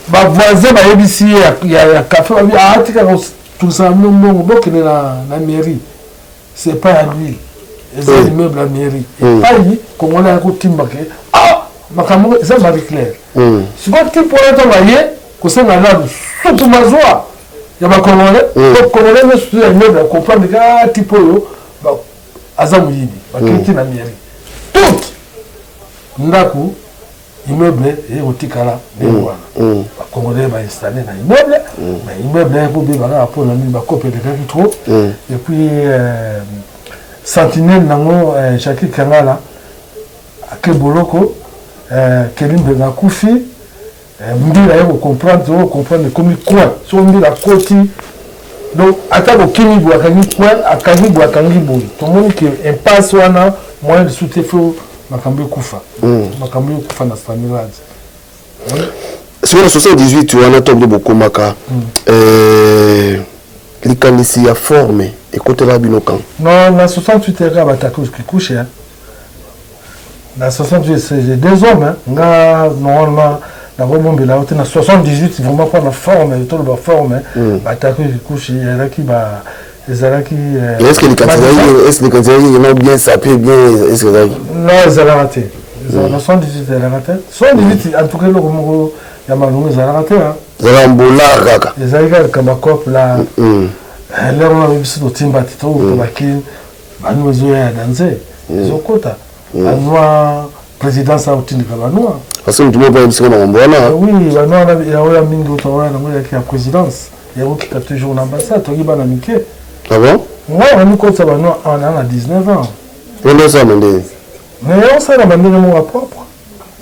bavoisin bayebisi ye ya café babi atikaka kotungisaka bino mbongo bokende na mairie, c'est pas ya lui, eza immeuble ya mairie epai congolais ayaki kotimba ke ah makambo eza Marie Claire. Sikoyo type wana ntango aye kosenga nanu suku mazwa ya bacongolais po congolais nyonso ya immeuble acomprendre ke ah type oyo Aza moyibi. Bakei ti na mairie. Tout ndako, immeuble eye kotikala ndenge wana. Bacongolais bainstalle na immeuble, mais immeuble eye kobeba kaka mpona nini? Bakope elekaki trop. Et puis sentinelle nango Jacques Kangala ake boloko, Keli Mbenga akufi, Mbila ye kocomprendre, tozo comprendre, ekomi coin. Soki Mbila akoti, donc ata bokimi boye, akangi coin, akangi boye, akangi boye. Tomoni ke impasse wana, moyen lisusu te, fo makambo ekufa, makambo ekufa na Stalingrad. Sikoyo na 78 wana, to nde bokomaka, likanisi ya forme ekotela bino kan? Non, na 68 eka bataki kikushe. Na 68, c'est deux hommes, hein. Nga normalement nakobombela yo te. Na 78 vraiment, mpona forme, toloba forme, bataki kikushe ezalaki ba ezalaki Est ce que likanisi ezalaki vraiment bien sapé, bien? Est ce que ezalaki? Non, ezalaka te. Na 78 ezalaka te. 78 en tout cas, eloko moko ya malongo ezalaka te. Ezalaka mbolar kaka. Ezalaki kaka likambo ya cope la lero wana. Biso totimba te, touta bakini, banoix ezoya ya danze, ezokota banoix, présidence aotindika banoix. Parce que motu moko ayebisika makambo wana. Oui, banoix wana yaoya mingi, otoya nango eyaki ya présidence, yakokita toujours na ambassade. Toki bana mike. Ah bon? Ngai bandi kotisa banoix ana na 19 ans. Wana osala ndenge? Mais osala bandenge moko ya propre,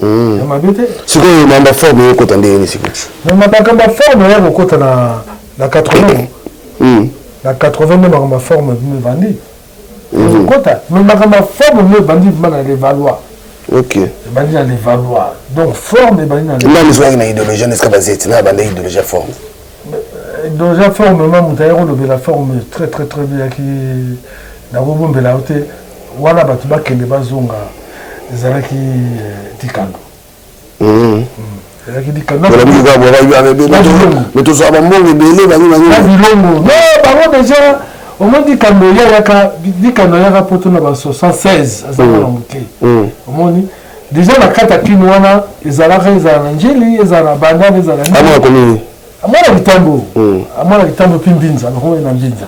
ya mabe te. Sikoyo mamba forme ekota ndenge nini sikoyo? Mais makambo ya forme eya kokota na 80, na 80 nde makambo ya forme bino ebandi ekota. Mais makambo ya forme mo ebandi bima na Levallois. Ebandi na Levallois, donc forme ebandi na Nani ezwaki na idéologie wana? Esika bazeti na banda idéologie ya forme? Idéologie ya forme, ma moto aye kolobela forme très très très bien, yaki nakobombela yo te wana, bato bakende bazonga, ezalaki Dikando, ezalaki Dikando. Me tozwaka bambongo ebele. Bilongo, non, bango déjà omoni Dikando ye ayaka, Dikando ayaka poto na ba 76, azalaka na moke. Omoni déjà na kati ya kini wana ezalaka, ezala na Njeli, ezala na Bandana, ezala Amona komini? Amona Kitambo, amona Kitambo mpi Mbinza, nakomoi na Mbinza.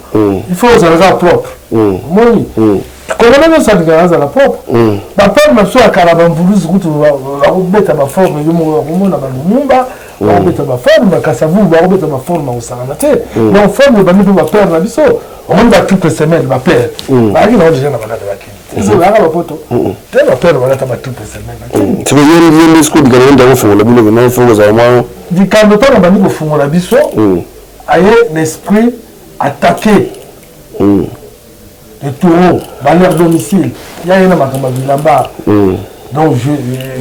Il faut ozalaka propre. Omoni Congolais nyonso alingaka azala propre. Baforme na biso ya kala, bamvuluzi kutu bakobeta baforme, yo moko bakomona balumumba bakobeta baforme, bakasavubu bakobeta baforme, bakosangana te. Donc forme ebandi mpe bapère na biso. Omoni batriple semelle, bapère bayaki nango déjà na bakata bakini, ezalaka bapoto te, bapère balata batriple semelle. Sikoyo ye nde sikoyo Dikando nde akofongola bino kena fo kozala mwa Dikando ntango bandi kofungola biso, aye na esprit attaquer les taureaux ba leur domicile. Ya ye na makambo ya bilamba, donc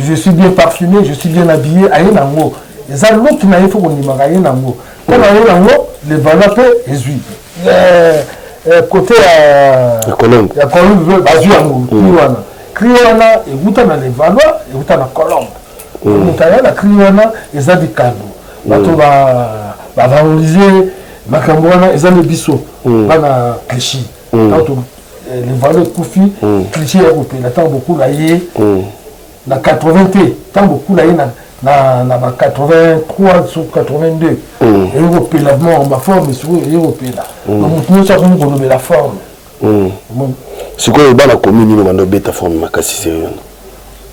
je suis bien parfumé, je suis bien habillé, aye nango eza look na ye, fo kondimaka ye nango. Ntango aye nango, Levallois mpe ezwi côté ya Colombe. Ya Colombe bazwi yango, cri wana, cri wana ewuta na Levallois, ewuta na Colombe. Moto aya na cri wana eza Dikando. Bato bavalorize makambo wana eza nde biso bana Clichy. Ntango Levallois ekufi, Clichy ya kopela, ntango bokula ye na 80 te, ntango bokula ye na ba 83 so 82, eye kopela mo baforme. Sikoyo eye kopela, motu nyonso akomi kolobela forme. Sikoyo bana komi nini banda obeta forme makasi sérieux?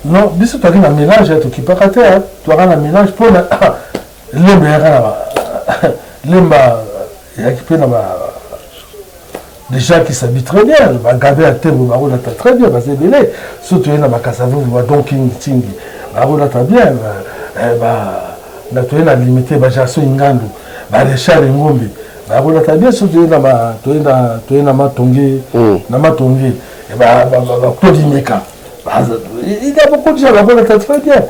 Non, biso toaki na mélange, tokipaka te, toaka na mélange mpona Lemba eyaka na Lemba, eyaki mpe na ba des gens qui s'habillent très bien, bagabe ya tembo bakolata très bien, baza ebele. So toye na bakasavubu, badonking ntingi bakolata bien, na toye na Limité, bajaso Ingandu, barechard Engombe bakolata bien. So toye na toye na Matonge, na Matonge baclaude Imeka, il y a beaucoup de gens bakolata très bien,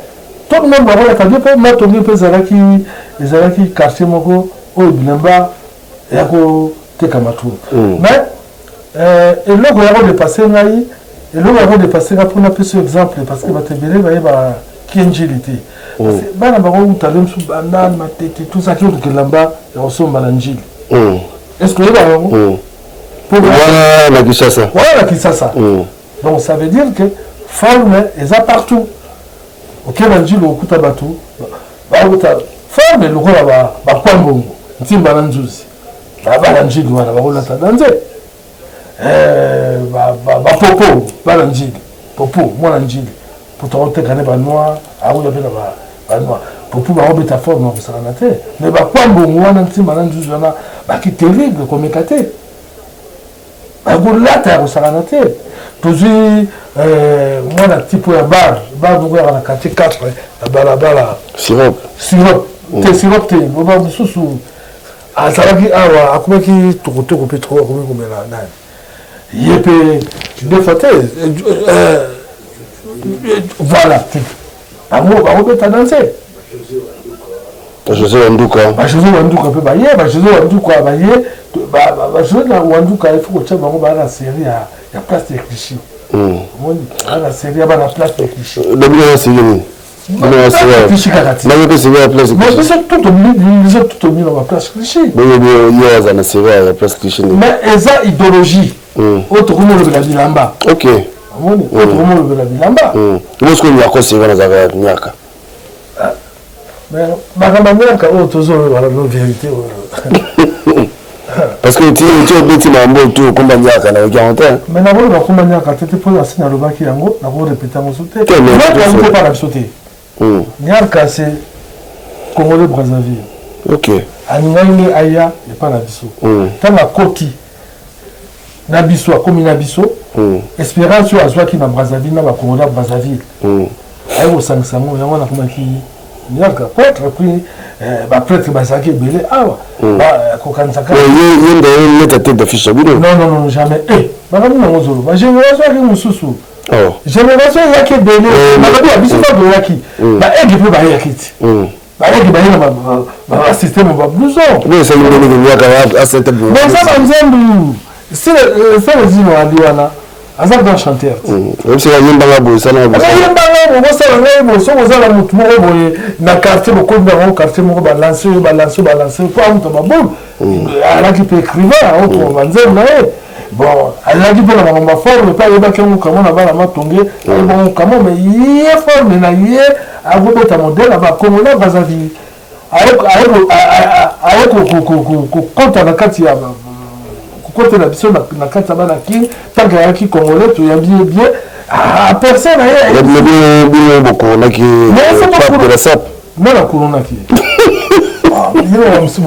tout le monde bakolata bien. Mpo Matonge mpe ezalaki quartier moko oyo bilamba ya kotekama trop. Mais eloko ya kodépasser ngai, eloko ya kodépasser ngai, mpona pesa exemple, parce que bato ebele bayeba kienjili te, bana bakouta le mosusu Bandal, Matete, tozalaki oluka elamba ya kosomba na Njili. Est ce que oyeba yango? Wana na Kinshasa? Wana na Kinshasa. Donc ça veut dire que forme eza partout. Oke na Njili, okuta bato bakuta forme lokola bakwambongo, ntimba na nzuzi, bana Njili wana bakolata na nze. Bapopo bana Njili, popo mwana Njili, po tokoteka nde banoir, akoya mpe na banoir. Popo bakobeta forme ya kosakana te, mais bakwambongo wana, ntima na nzuzu wana, baki terrible, komeka te, bakolata ya kosakana te. Tozwi mwana tipo ya bar, bar moko yaka na quartier 4 na balabala. Sirop. Sirop te, sirop te, boba mosusu azalaki awa, akomaki tokotoko mpe toko, akomi komela nani, ye mpe deux fois te. Voilà, bango bakobeta danse. José Wanduka. Bajosé Wanduka mpe baye, bajosé Wanduka baye, bajosé Wanduka, il faut kotia bango baa na série ya Place de Clichy. Omoni, baa na série ya bana Place de Clichy. Bino ya série nini? Clichy kaka ti. Bango mpe série ya Place. Mais biso tout tomi, biso tout tomi na baplace Clichy. Bongo yo aza na série ya Place Clichy? Mais eza idéologie oyo tokomi olobela bilamba. Omoni, oyo tokomi olobela bilamba. Bosiko nyako série wana ezalaka miaka. Mais makambo ya miaka oyo tozoloba no vérité oyo. Parce que ti ti obeti makambo oyo tu okomba miaka na oki yango te. Mais nakoloba komba miaka te te, mpo asi nalobaki yango, nakorépéter yango so te. Miaka yango te, mpa na biso te. Miaka, c'est Congolais Brazzaville. Alingaki nde aya epa na biso. Ntango akoti na biso, akomi na biso, espérance oyo azwaki na Brazzaville na bacongolais ya Brazzaville, aye kosangisa yango, yango wana akomaki miaka prêtre. Puis baprêtre bazalaki ebele awa, kokanisaka. Ye nde neta tête d'affiche ya bino? Non, non, non, jamais. E makambo nango ozoloba, génération yaki mosusu, génération eyaki ebele. Makambo ya biso ntango toyaki, baege mpe bayaki ti, bayaki, baye na basystème, bablouson. Esali ndenge miaka asete. Eza banzembu Selezino ali wana, aza grand chanteur. Oyebisaka yembanga boye, esalanga. Yembanga, bokosala ngai boye. Soki ozala motu moko boye na quartier, bokomi bango quartier moko, balance oyo, balance oyo, balance oyo, po amuta babulu. Alaki mpe écrivain, okoma banzembo na ye. Bon, azalaki mpe na makambo ya forme mpe, ayebaki yango kamo na bana Matonge, ayebaki yango kamo. Mais ye, forme na ye, akobeta modèle ya bacongolais Brazzaville, aye kokota na kati ya kokotela biso na kati ya bana Kini. Tant ayaki congolais, toyambi ye bien, aperce na ye. Bino bokoronaki pape de la sape? Nga nakoronaki ye mosusu.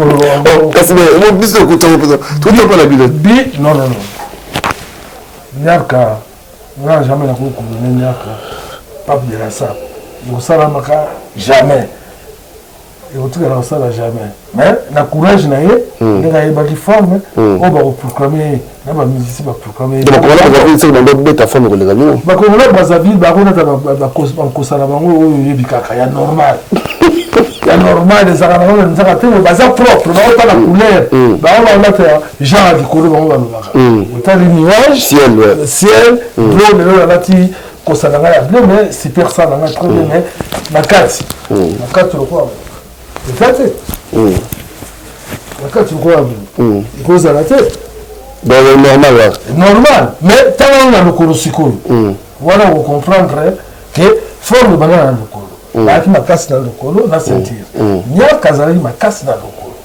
Kasi biso okutango mpenza, tokuta na bino. Bi non, non, non, miaka nga jamais nakoki couronner miaka pape de la sape, ekosalamaka jamais, ekotikala kosala jamais. Mais na courage na ye, ndenge ayebaki forme oyo bakoproclamer ye na bamusicien, baproclamer ye. Beta forme koleka bino. Bakongolais Brazzaville bakonata bankosa na bango oyo oyebi kaka ya normal, ya normal ezalaka nango na nzaka te. Baza propre, baotala couleur, bango baolata genre ya likolo. Bango balobaka otali nuage, ciel. Ciel bleu. Lelo nalati kosa na ngai ya bleu, mais super sa na ngai très bien, mais na kati lokola eza te, na kati lokola ekozala te. Normal. Normal, mais ntango na lokolo sikoyo wana, okocomprendre ke forme banda na lokolo, bayaki makasi na lokolo na ceinture. Miaka azalaki makasi na lokolo.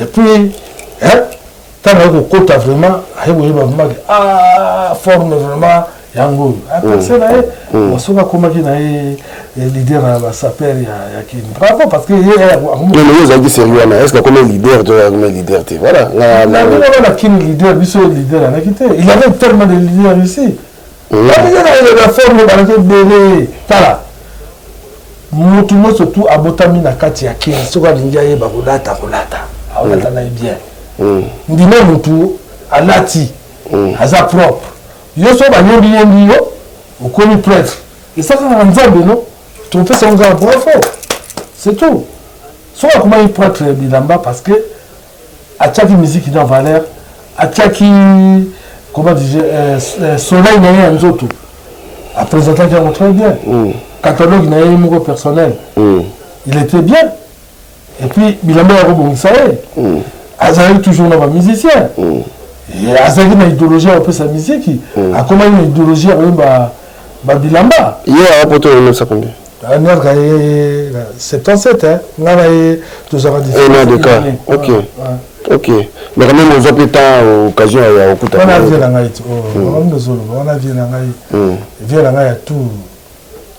Et puis ntango aye kokota vraiment, aye koyeba vraiment ke ah, forme vraiment yango oyo aperce na ye. Bon, soki akomaki na ye leader ya basapeurs ya Kini, bravo, parce que ye Ye ozalaki sérieux wana, est ce que akomi leader to akomi leader te? Voilà. Wana na Kini, leader, biso leader alaki te. Il y avait tellement de leaders ici, baleader ya forme balaki ebele. Tala, motu nyonso tu abotami na kati ya Kini, soki alingi ayeba kolata, kolata, aolata na ye bien. Ndima motu alati, aza propre. Yo so bayembi yembi, yo okomi prêtre, eza kaka na Nzambe. No, topesa yango kaka bravo, c'est tout. Soki akomaki prêtre ya bilamba, parce que atiaki musique na valeur, atiaki, comment disait, soleil na ye ya nzoto, aprésentaki yango très bien. Catalogue na ye moko personnel, il était bien. Et puis bilamba ya kobongisa ye, azalaki toujours na bamusicien, azalaki na idéologie ya kopesa miziki, akomaki na idéologie ya koyemba babilamba. Ye awa poto oyebisa combien? Niaka ye 77, nga na ye tozalaka. Un an de cas, ok. Ok, mais quand même ozwa mpe temps, occasion ya kokuta? Wana vie na ngai ti makambo ozoloba wana, vie na ngai, vie na ngai ya tout,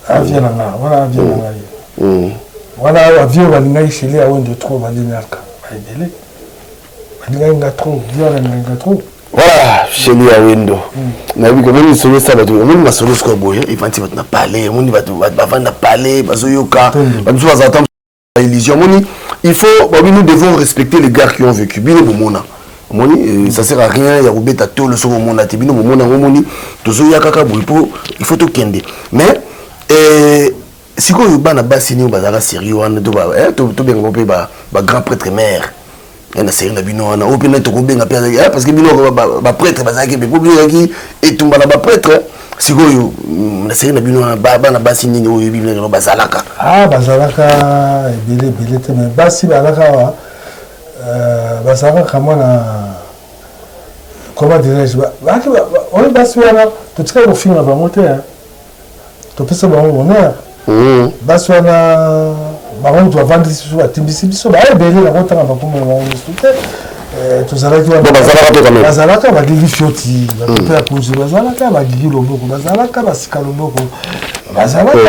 avie na ngai wana, vie na ngai wana, avie oyo balingaki Sheli Awendo trop, balingaka baebele, balingaki nga trop, vie wana alingaki nga trop. Voilà, Sheli Awendo, nayebi komoni lisolo esala bato, omoni masolo sikoyo boye evandi bato na palais, omoni bato bavandi na palais, bazoyoka bato mosusu bazala ta illusion. Omoni, il faut babi, nous devons respecter les gars qui ont vécu. Bino bomona, omoni, ça sert à rien ya kobeta tolo soki omona te. Bino bomona yango, omoni, tozoya kaka boye mpo il faut tokende. Mais sikoyo bana basi nini bazalaka sérieux wana, tobenga mpe bagrand prêtre mère na série na bino wana, oyo mpe nani tokobenga mpe? Parce que bino baprêtre bazalaki mpe, po bino ezalaki etumba na baprêtre. Sikoyo na série na bino wana, bana basi nini oyo oyebi bino bazalaka? Ah, bazalaka ebele ebele te, mais basi bazalaka awa, bazalaka kama na, comment dirais-je, oyo basi wana totikali kofinga bango te, topesa bango honneur. Basi wana, bango moto bavandisi biso, batimbisi biso, baebele, nakotanga bakombo na bango nyonso te. Tozalaki wana, bazalaka bagigi fioti, bapepe ya konzi bazalaka, bagigi loboko bazalaka, basika loboko bazalaka.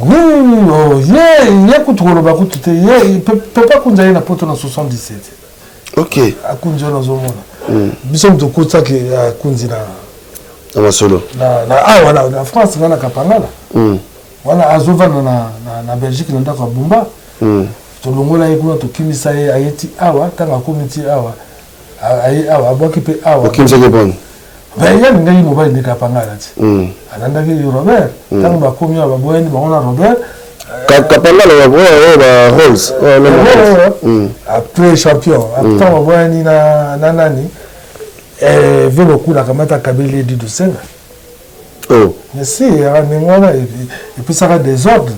Oui, ye ye kutu koloba kutu te, ye pepe akunzi aye na Poto na 77. Akunzi wana azomona biso moto okotaki akunzi na Na masolo. Awa na France, nga na Kapangala wana, azovanda na Belgique na ndako ya Bumba. Tolongola ye kuna, tokimisa ye, aye ti awa. Ntango akomi ti awa, aye awa, abwaki mpe awa. Okimisaki mpona? Ye alingaki mobali nde Kapangala ti alandaki Robert. Ntango bakomi awa, baboyani bango na Robert. Kapangala oyo ba Rolls? Après champion, ntango baboyani na nani, velo kuna, akamata, akabeli ye Dido Senga. Mais si yaka ndenge wana epesaka désordre.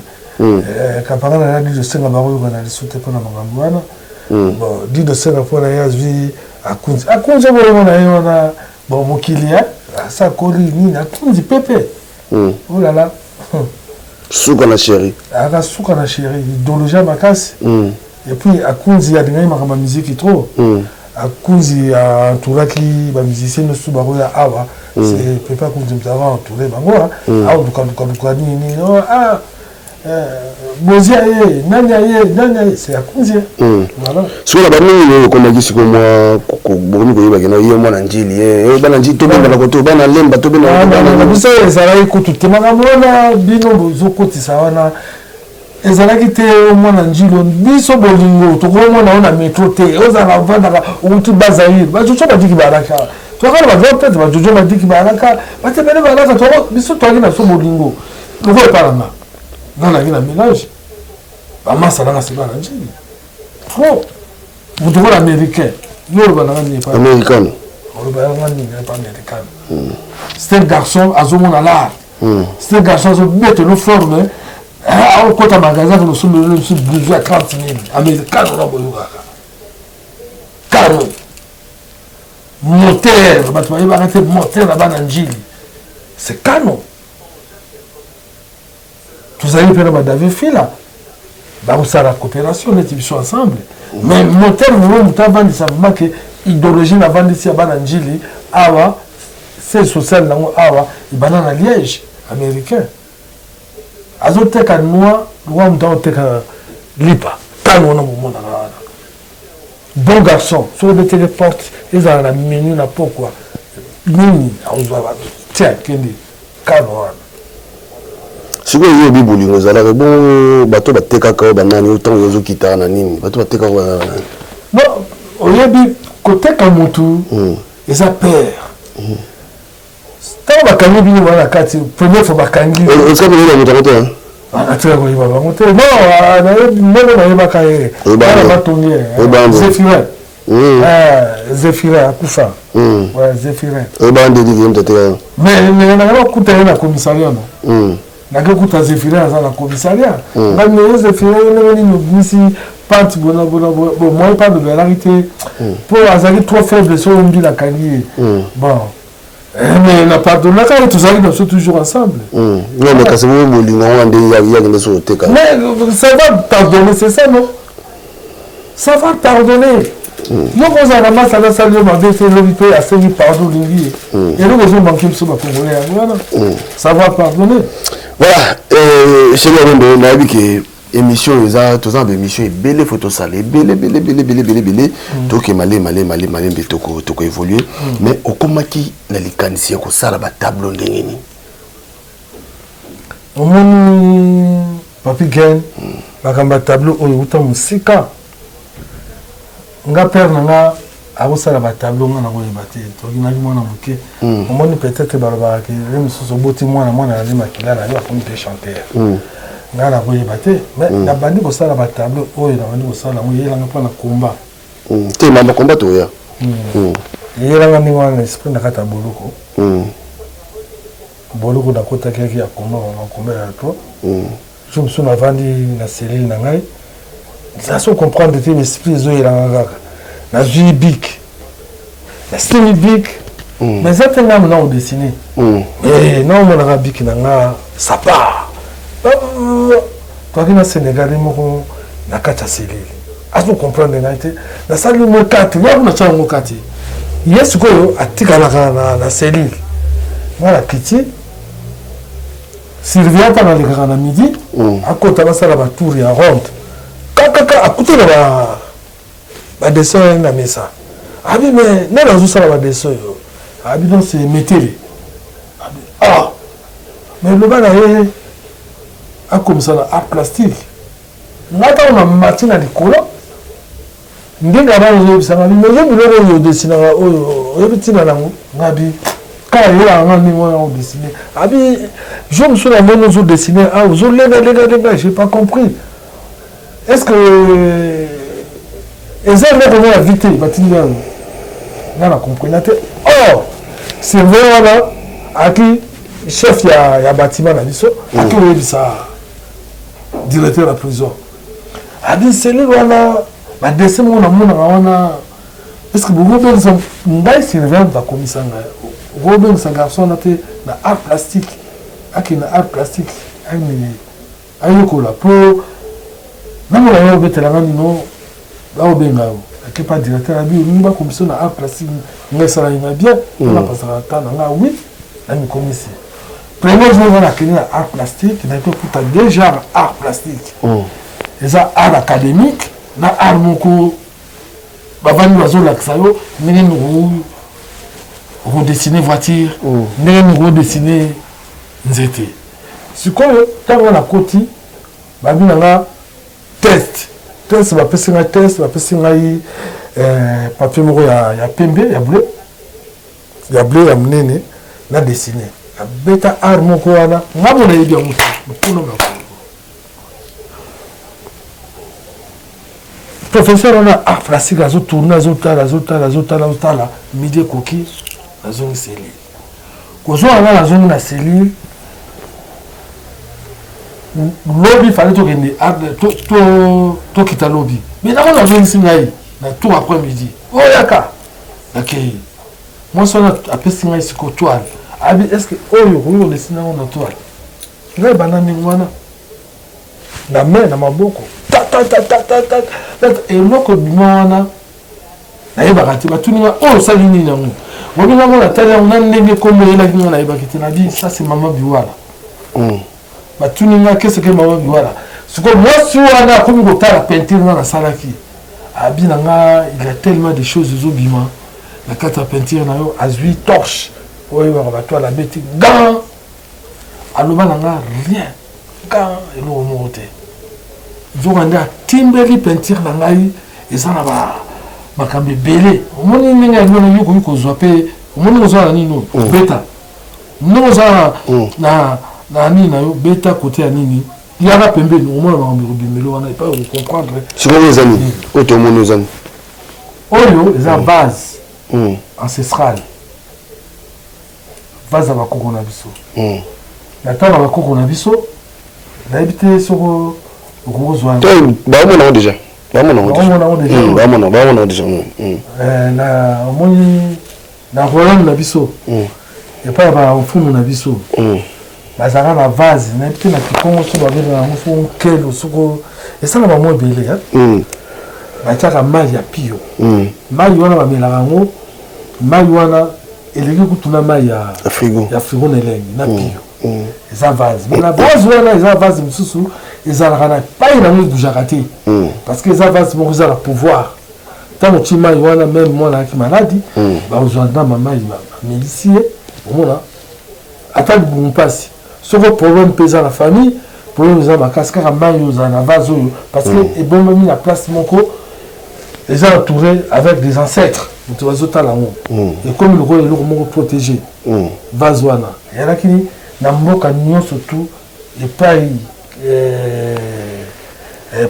Kapangala na Dido Senga bakoyoka lisu te mpona makambo wana. Bon, Dido Senga mpona ye azwi akunzi, akunzi obolongo na ye wana. Bon, mokili asa akoli nini, akunzi pepe olala. Suka na chéri. Aka suka na chéri, idéologie makasi. Et puis akunzi alingaki makambo ya miziki trop. Akunzi entouraki bamusicien nyonso bakoya awa. Pepe akunzi moto ava entouré bango awa, lukalukaluka nini nini, bozi aye, nani aye, nani aye, c'est akunzi, voilà. Sikoyo na bamingi oyo okomaki, sikoyo mwa bokomi koyebaki na ye mwana Njili, ye bana Njili, tobengana koto bana Lemba, tobengana. Biso ezalaki kutu te makambo wana bino bozokotisa wana, ezalaki te. Mwana Njilo, biso bolingo, tokomona oyo na metro te. Ozalaka ovandaka, outi Bazaire, bajojo badiki balaka, toyaka na bagrand prêtre, bajojo badiki balaka, batebele balaka. Biso toyaki na biso bolingo lokola epalanga. Nga nayaki na mélange, bamasa nanga se bana Njili trop. Moto kola américain, yo oloba nanga nini? Américano. Oloba yanga nini epa américano? C'est un garçon azomona l'art, c'est un garçon azobetelo forme, akokota magasin, konosombelo mosusu blouson ya 30 000, américano na boyokaka karo moteur. Bato bayebaka te moteur na bana Njili, c'est kano. Tozali mpe na badavid Fila, bakosala coopération neti biso ensemble. Mais moteur vraiment, moto avandisa vraiment ke idéologie navandisi ya bana Njili awa, siège social nango awa ebanda na Liège. Américain azoteka noix lokola moto azoteka lipa. Kano wana bomonaka wana, bon garçon, soki obeteli porte, ezala na minuit, na pokwa nini, akozwa bato, tia kende, kano wana. Sikoyo yo obi bolingo ezalaka bongo, bato batekaka oyo banani? Oyo ntango ozokitaka na nini, bato batekaka oyo bazalaka nani? Non, oyebi, koteka motu eza père. Ntango bakangi bino wana kati, première fois bakangi. Osika koyeba moto yango te? Natika koyeba bango te, non. Moko nayebaka ye wana, batongi Zéphirin, Zéphirin akufa, Zéphirin. Oyebaka ndeti ye moto atekaka? Mais nanga bakuta ye na commissariat, no nake kuta Zéphirin aza na commissariat. Ngai me ye Zéphirin, ndenge nini obimisi pante bona bona? Bon, moi pa lobelaki te mpo azalaki trop faible. So mbila akangi ye, bon, mais na pardonnaka ye, tozalaki na biso toujours ensemble. Non, mais kasi bongo bolingo wana nde yakende so oteka? Mais ça va pardonner, c'est ça, non? Ça va pardonner. Yo kozala na masa asali yo mabe te, elobi mpe asengi pardon, olingi ye. Eloko ezomanke biso bakongolais yango wana, savoir pardonner. Voilà, chéri Arombe, nayebi ke émission eza, toza na baémission ebele, fo tosala ebele ebele ebele ebele ebele ebele. Toke malema malema malema malembe, toko évoluer. Mais okomaki na likanisi ya kosala batableau ndenge nini? Omoni, Papi Gen, makambo ya tableau oyo euta mosika. Nga, père na nga akosala batableau, nga nakoyeba te, tokinaki mwana moke. Omoni, peut-être balobaka ke le mosusu oboti mwana, mwana azali makila na yo, akomi mpe chanteur. Nga nakoyeba te, mais nabandi kosala batableau oyo, nabandi kosala yango, eyelanga mpo na komba. Te, mama, komba toya. Eyelanga ndenge wana na esprit na kati ya boloko. Boloko nakotaki yaki ya komba, mama, komba ya to. Jour mosusu navandi na cellule na ngai, naso comprendre te, esprit ezoyelanga kaka, nazwi bic, nasimbi bic, mais eza te ngambo na kodessiner, naomonaka bic na nga, ça part. Toaki na Sénégalais moko na kati ya cellule, azo comprendre ngai te. Nasali mo kati waku, natya yango kati. Ye sikoyo atikalaka na cellule, nga na kiti. Surveillant ntango alekaka na midi, akota, basala batour ya ronde, kakaka akuti na badessin oyo na mesa. Abi: "Mais nani azosala badessin oyo?" Abi: "Non, c'est Metele." Abi: "Ah, mais loba na ye akomisa na art plastique." Nga ntango na mati na likolo, ndenge aba ozoyebisanga: "Mais yo, biloko oyo odesinaka oyo, oyebi ntina nango?" Nga bi kaka yelaka nga ndenge wana odessine. Abi: "Jour mosusu namoni ozodessine, ah, ozolenga lenga lenga, j'ai pas compris. Est ce que eza eloko ngo ya vie te batindi yango?" Nga na comprena te. Or surveillant wana aki chef ya bâtiment na biso, aki oyebisa directeur ya prison, abi: "Cellule wana, badessin moko namonaka wana, est ce que bokobengisa ngai?" Surveillant bakomisa ngai: "Okobengisa garçon wana te na art plastique, akende na art plastique, akende ayekola, po namona yo obetelanga nino, baobenga yo." Ake pa directeur, abi: "Olingi bakomisa na art plastique?" Ngai esalaki nga bien, mpona pasaka ta na nga. Oui, namikomisi. Premier jour nga nakende na art plastique, nayaki okuta deux genre art plastique: eza art académique na art moko bavandi bazolakisa yo ndenge nini okodessine voiture, ndenge nini okodessine nzete. Sikoyo ntango nakoti, babi na nga test. Test, bapesi ngai test, bapesi ngai papier moko ya pembe, ya bleu, ya bleu ya monene, na dessine, nabeta art moko wana. Nga mo nayebi yango te, mokolo na professeur wana art plastique azotourne, azotala, azotala, azotala, azotala. Midi ekoki, nazongi cellule. Kozonga nga, nazongi na cellule. Lobi fallait tokende, tokita lobi, mais nango nazongisi ngai na tour après midi oyo yaka. Nakei, mwasi wana apesi ngai siko toile, abi: "Est ce que oyo okoki kodessine yango na toile?" Ngai banda ndenge wana na main, na maboko, tatatatata, eloko ebima wana nayebaka te. Batuni nga: "Oyo osali nini yango?" Bobi ngango, natali yango na ndenge kombo eyelaki nga, nayebaki te. Nabi: "Ça, c'est Mama Biwala." Batuni nga: "Qu'est-ce que Mama Biwala?" Sikoyo mwasi wana akomi kotala peinture nga nasalaki, abi na nga: "Il y a tellement de choses ezobima na kati ya peinture na yo." Azwi torche oyo oyebaka bato, abeti gan, aloba na nga rien, gan eloko moko te. Nzoka nde atimbeli peinture na ngai eza na makambo ebele. Omoni ndenge yango wana, yo okoki kozwa mpe, omoni kozwa na nini oyo, beta ndenge oza na nini na yo, beta kote ya nini, yaka pembeni, omona makambo ekobimeli wana epai okocomprendre. Sikoyo eza nini oyo tomoni? Eza nini? Oyo eza base ancestrale, vase ya bakoko na biso. Na ntango ya bakoko na biso, nayebi te soko okokozwa. Baomona yango déjà, baomona yango déjà. Baomona yango déjà. Na omoni, na royaume na biso, epai ya bamfumu na biso, bazalaka na vase. Nayebi te na kikongo so babengaka yango soko nkelo, soko esala bamo ebele. Batiaka mai ya pio. Mai wana bamelaka yango, mai wana eleki kutu na mai ya frigo, ya frigo na elengi na pio. Eza vase, mais na vase wana eza vase mosusu ezalaka na epai nango, ebougeaka te, parce que eza vase moko eza na pouvoir. Ntango otie mai wana, même mwana ayaki maladi, bakozwa ndamba mai, bamelisi ye, omona ata libumu mpasi. Soko problème mpe eza na famille, problème eza makasi, kaka mai oyo ozala na vase oyo, parce que ebombami na place moko eza entouré avec des ancêtres, moto bazotala yango, ekomi lokola eloko moko protégé. Vase wana eyalaki na mboka nyonso tu epai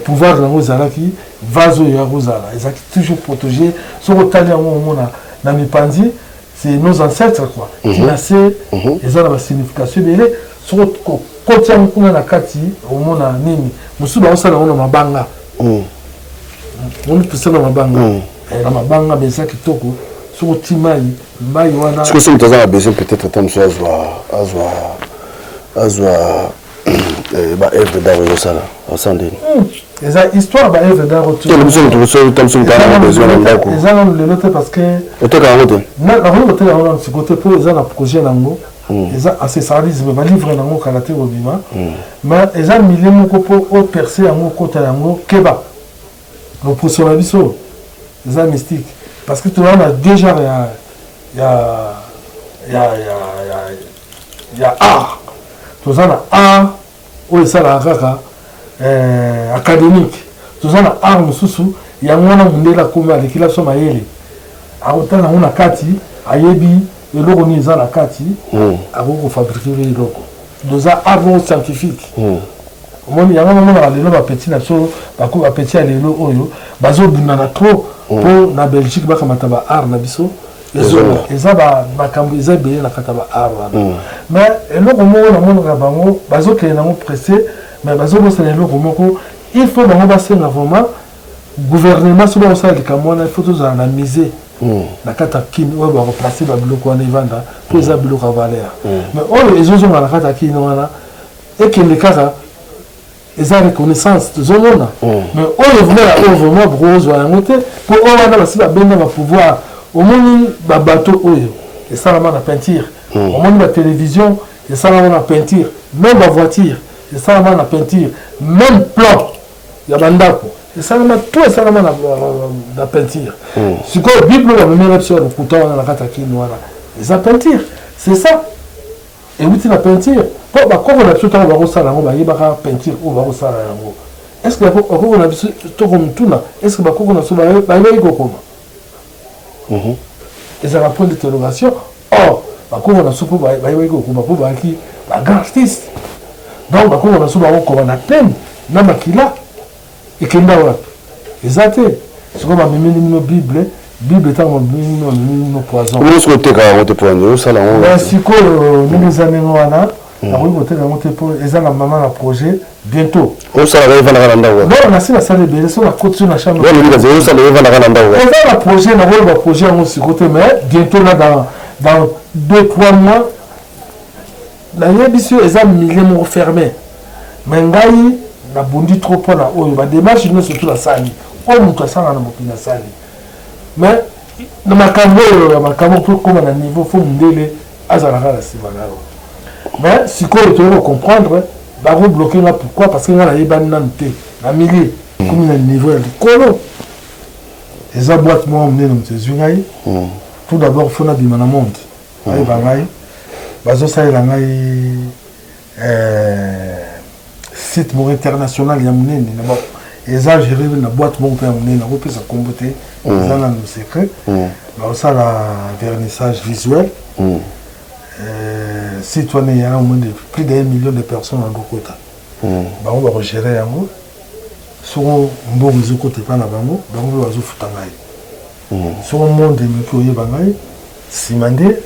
pouvoir yango ezalaki. Vase oyo ya kozala ezalaki toujours protégé. Soki otali yango, omona na mipanzi, c'est nos ancêtres, quoi. Tina se eza na basignification ebele. Soki okoti yango kuna na kati, omona nini mosusu baosala yango na mabanga, omipesa na mabanga, na mabanga, mais eza kitoko. Soki oti mai, mai wana. Soki moto aza na besoin, peut-être ata mosusu azwa baœuvre d'art ezosala, asala ndeni? Eza histoire baœuvre d'art. Biso moto ta mosusu moto aza na besoin na ndako. Eza nanu lelo te, parce que Oteka yango te? Nakoki koteka yango nanu siko te, mpo eza na projet nango, eza ancestralisme. Balivre nango kala te kobima, mais eza milieu moko mpo operce yango, okota yango, keba. Loposo na biso eza mystique, parce que toza na deux genres ya art. Toza na art oyo esalaka kaka académique, toza na art mosusu. Yango wana mondele akomi alekila biso mayele, akotala yango na kati, ayebi eloko nini eza na kati, akoki kofabriquer eloko. Toza art moko scientifique. Omoni yango, namonaka lelo bapetits na biso, bapetits ya lelo oyo bazobundana trop mpo na Belgique bakamata baart na biso. Eza makambo eza ebele na kati ya baart wana, mais eloko moko namonaka, bango bazokende nango pressé, mais bazobosana eloko moko. Il faut bango basenga vraiment gouvernement, soki bakosala likambo wana, il faut tozala na musée na kati ya Kini oyo bakoplace babiloko wana, evanda, mpo eza biloko ya valeur. Mais oyo ezozonga na kati ya Kini wana, ekende kaka, eza reconnaissance tozomona. Mais oyo vraiment, oyo vraiment bokozwa yango te, mpo oyo wana basi babenda bapouvoir. Omoni babateau oyo esalama na peinture, omoni batélévision esalama na peinture, même bavoiture esalama na peinture, même plan ya bandako esalama, tout esalama na peinture. Sikoyo Bible oyo bamemela biso ya lokuta wana na kati ya Kini wana, eza peinture, c'est ça, ewuti na peinture. Mpo bakoko na biso, ntango bakosala yango, bayebaka peinture oyo bakosala yango. Est ce que bakoko na biso, tokomutuna, est ce que bakoko na biso bayebaki kokoma? Ezalaka point d'interrogation. Or bakoko na biso, mpo bayebaki kokoma, mpo bayaki bagrand artiste. Donc bakoko na biso bakokoma na pene na makila, ekenda wapi? Eza te. Sikoyo bamemeli bino Bible. Bible, ntango bamemeli bino, bamemeli bino poison. Soki oteka yango te, po osala yango? Mais sikoyo ndenge eza ndenge wana, nakoki koteka yango te, mpo eza na mama na projet bientôt. Osalaka, evandaka na ndako? Non, nasi nasala ebele. So nakoti so na chambre. Osala, evandaka na ndako? Eza na projet, nakoloba projet yango siko te, mais bientôt là, dans 2, 3 mois, nayebisi yo, eza milieu moko fermé. Mais ngai nabundi trop mpona oyo badémarche nyonso tu nasali, oyo moto asala na mokili asali. Mais na makambo oyo ya makambo, mpo kóma na niveau, faut mondele azalaka na nsima na yo. Mais sikoyo toyei kocomprendre, bakobloquer nga. Pourquoi? Parce que nga nayebani nanu te na milieu, komi na niveau ya likolo. Eza boîte moko monene moto ezwi ngai. Tout d'abord, faut nabima na monde, bayeba ngai. Bazosalela ngai site moko international ya monene, eza géré na boîte moko mpe ya monene. Nakopesa nkombo te, eza nanu secret. Bakosala vernissage visuel. Site wana eyaka moins de plus d'un million de personnes bakokota. Bango bakogérer yango. Soko mbongo ezokota epai na bango, bango mpe bazofuta ngai. Soko monde emeki oyeba ngai, nsima nde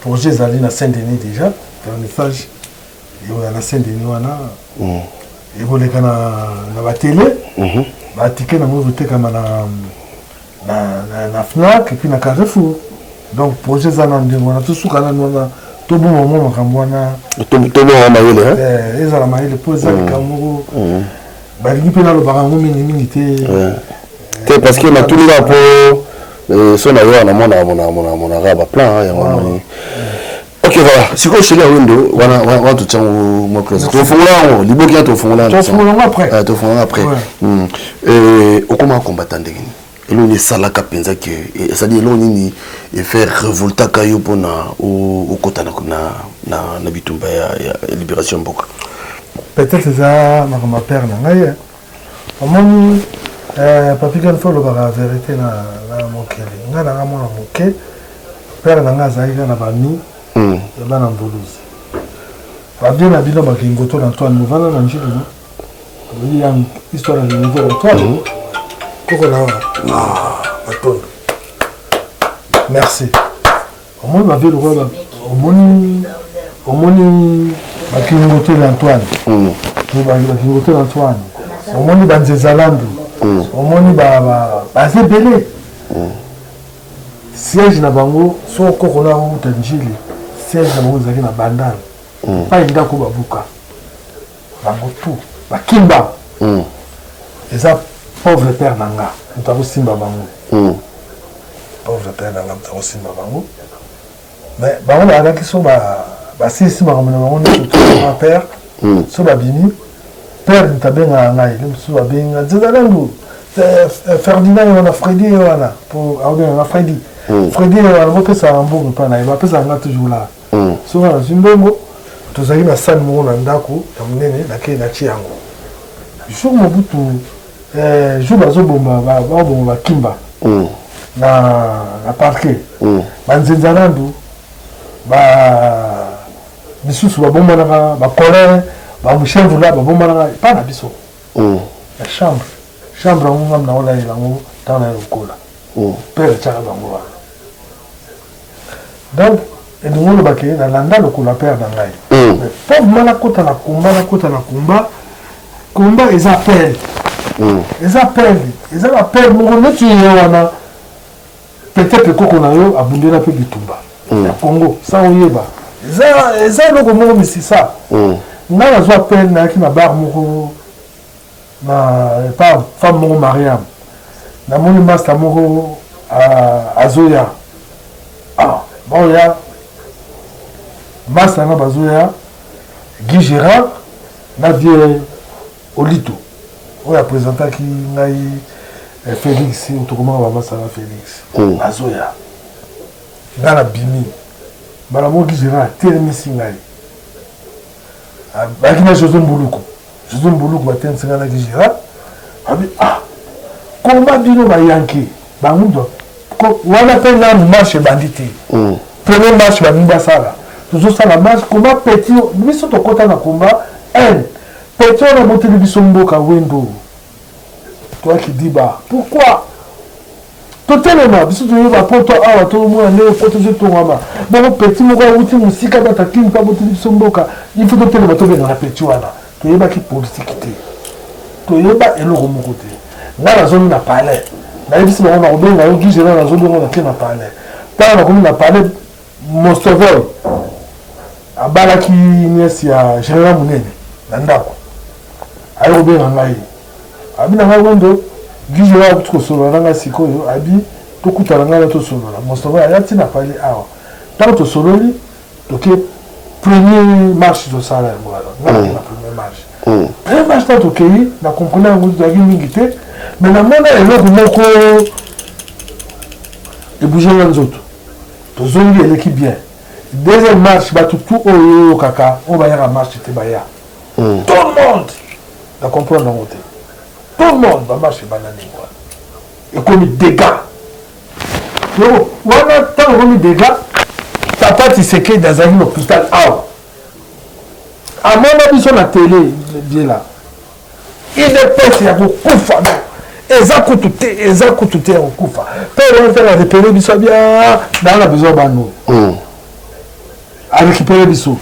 projet ezali na Saint Denis déjà. Vernissage ekoya na Saint Denis wana, ekoleka na batele. Batike nango ekotekama na Fnac et puis na Carrefour. Donc projet eza na ndenge wana. Tosuka nanu wana, toboma mwa makambo wana. Toboma mayele. Ezala mayele, mpo eza likambo moko balingi mpe nalobaka yango mingimingi te. Te, parce que natuni kaka mpo euh, so na yo namonaka monaka baplan yango namoni. Ok, voilà. Sikoyo Sheli Awendo wana wana totia yango mwa close, tofongola yango liboki ya tofongola yango après. Eh, tofongola après. Eh, okoma combattant ndenge nini? Eloko nini esalaka mpenza ke, c'est-à-dire eloko nini efaire révoltaka yo mpona okota na bitumba ya libération mboka? Peut-être eza makambo ya père na ngai. Omoni, Papi Gane, fo olobaka vérité na mokili. Ngai nanga mwana moke, père na ngai azalaki kaka na bami ya bana Mvuluzi, babie na bino bakingoto na Antoine movanda na Njili no oyi ya histoire ya Kingoto na Antoine, koko na matondo, merci. Omoni bavie lokola omoni bakingoto na Antoine, bakingoto na Antoine, omoni banzezalandu, omoni baza ebele. Siège na bango, soko koko na outa Njili, siège na bango ezalaki na Bandal, epai ndako babuka bango tout bakimba. Eza pauvre père na nga moto akosimba bango, pauvre père na nga moto akosimba bango. Mais bango bazalaki, so basilisi makambo na bango nyonso to père, so babimi, père moto abengaka ngai. Le mosusu babenga Nzezalandu, Ferdinand ye wana, Fredi ye wana, po aobenganga Fredi, Fredi ye wana, bopesaka mbongo epai na ye, bapesaka nga toujours la. Soki nazwi mbongo, tozalaki na sani moko na ndako ya monene, nakei natie yango. Jour Mobutu, jour bazobomba, babomba bakimba na parquet, banzenzalandu ba misusu babombanaka, bacolin, bamushemvula babombanaka epai na biso na chambre. Chambre yango ngam na olalela yango ntango na ye lokola père atiaka bango wana. Donc elingi oloba ke nalanda lokola père na ngai. Mais pauvre, nakota na komba, nakota na komba. Komba eza pele, eza pele, eza na pele moko neti ye wana. Peut-être koko na yo abundela mpe bitumba ya Congo sans oyeba. Eza eloko moko misisa. Ngai nazwa pele, nayaki na bar moko na epa femme moko Mariam, namoni master moko azoya. Ah, baoya master na bazoya Guy Gérard na vie Olito oyo apresentaki ngai Félix, tokomaka bamasa na Félix. Azoya, ngai nabimi mbala moko. Guy Gérard atelemisi ngai, bayaki na José Mbuluku. José Mbuluku batelemisi ngai na Guy Gérard. Abi ah, koma bino bayanke bango wana mpe nanu marche ebandi te. Premier marche balingi basala, tozosala marche koma petit. Biso tokɔta na komba un petit wana boteli biso mboka Wendo, toyaki diba. Pourquoi totelema? Biso toyeba poto awa, tomona ndenge poto ezotongama bongo. Petit moko awuti mosika, batakini mpe aboteli biso mboka. Il faut totelema, tobengana petit wana. Toyebaki politike te, toyeba eloko moko te. Ngai nazongi na palais, nayebisi bango nakobenga yo Guy Gérard, nazobenga, nake na palais. Ntango nakomi na palais, Mostovoy abalaki nièce ya général monene na ndako, aye kobenga ngai. Abi na ngai: "Wendo, Guy Gérard akuti kosolola na ngai sikoyo, abi tokutana ngai na tosolola." Mostovoy aya ntina palais awa. Ntango tosololi, toke premier marche, tosala yango wana. Ngai na premier marche, premier marche, ntango tokei na comprendre yango, tozalaki mingi te, mais namona eloko moko ebouge nga nzoto. Tozongi, eleki bien. Deuxième marche, bato tu oyo oyokaka oyo bayaka marche te baya, tout le monde. Na comprendre yango te, tout le monde bamarche ebanda ndenge wana, ekomi dégâts wana. Ntango ekomi dégâts, papa Tisekedi azalaki na hôpital awa, amona biso na télé biela. UDPS ya kokufa eza kutu te, eza kutu te ya kokufa. Mpe wana ntango arepere biso, abia naa na besoin bano, arécupéré biso.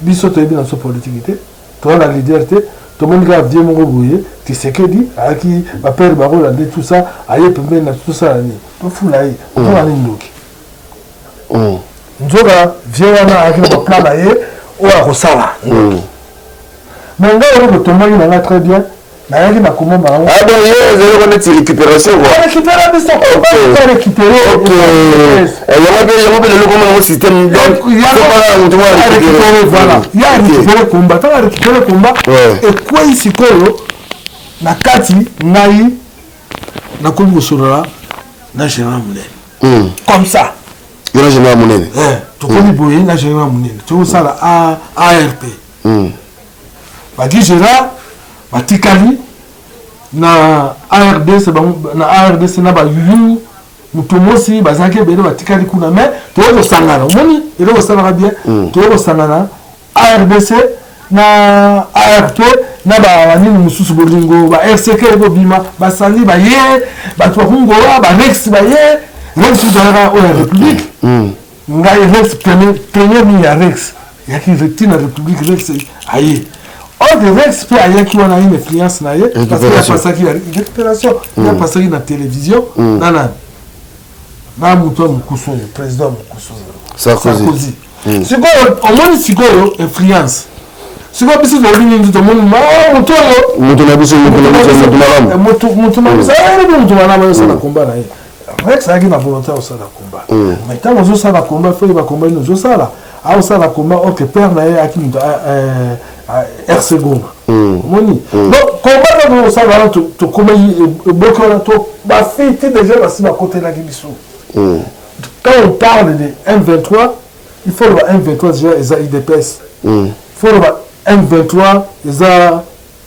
Biso toyebi na biso politike te, toza na leader te. Tomoni kaka vie moko boye Tisekedi ayaki, bapere bakolande, tout ça, aye pembeni na tosala nini, tofula ye, mpona nini ndoki. Nzoka vie wana ayaki na baplan na ye oyo akosala. Mais ngai eloko tombaki na ngai très bien. Nayaki na komba bango. Ah donc ye ezali ko neti récupération quoi. Récupérer biso ko récupérer. Ok. Yango mpe yango mpe lelo koma yango système donc faut moto moko récupérer voilà. Ya récupérer combat, tanga récupérer combat ekwei sikoyo na kati ngai nakomi kosolola na général monene. Comme ça. Yo na général monene. Eh, tokomi boye na général monene. Tokosala ARP. Ba Guy Gérard batikali na ARDC na ARDC na ba Yuyu Mutomosi bazalaki ebele batikali kuna mais toyei kosangana omoni eloko esalaka bien toyei kosangana ARDC na ARP na banini mosusu bolingo ba RCK ekobima basali baye bato bakungola ba Rex baye Rex ozalaka oyo ya République ngai Rex premier mingi ya Rex yaki ntina République Rex aye Or Rex mpe ayaki wana une influence na ye parce que apasaki ya récupération ye apasaki na télévision na nani na moto ya mokusu oyo président ya mokusu oyo Sarkozy. Sikoyo omoni sikoyo influence sikoyo biso tolobi nini tomoni moto oyo moto na biso moto na biso moto malamu moto na biso ayebi moto malamu ayosala komba na ye. Rex ayaki na volonté ya kosala komba mais ntango ozosala komba fo oyeba komba nini ozosala. Aosala komba ok père na ye ayaki moto RC Goma omoni donc komba ntango osala wana tokomaki eboki wana to bafiti déjà basi bakotelaki biso. Quand on parle de M23, il faut loba M23 déjà eza UDPS, il faut loba M23 eza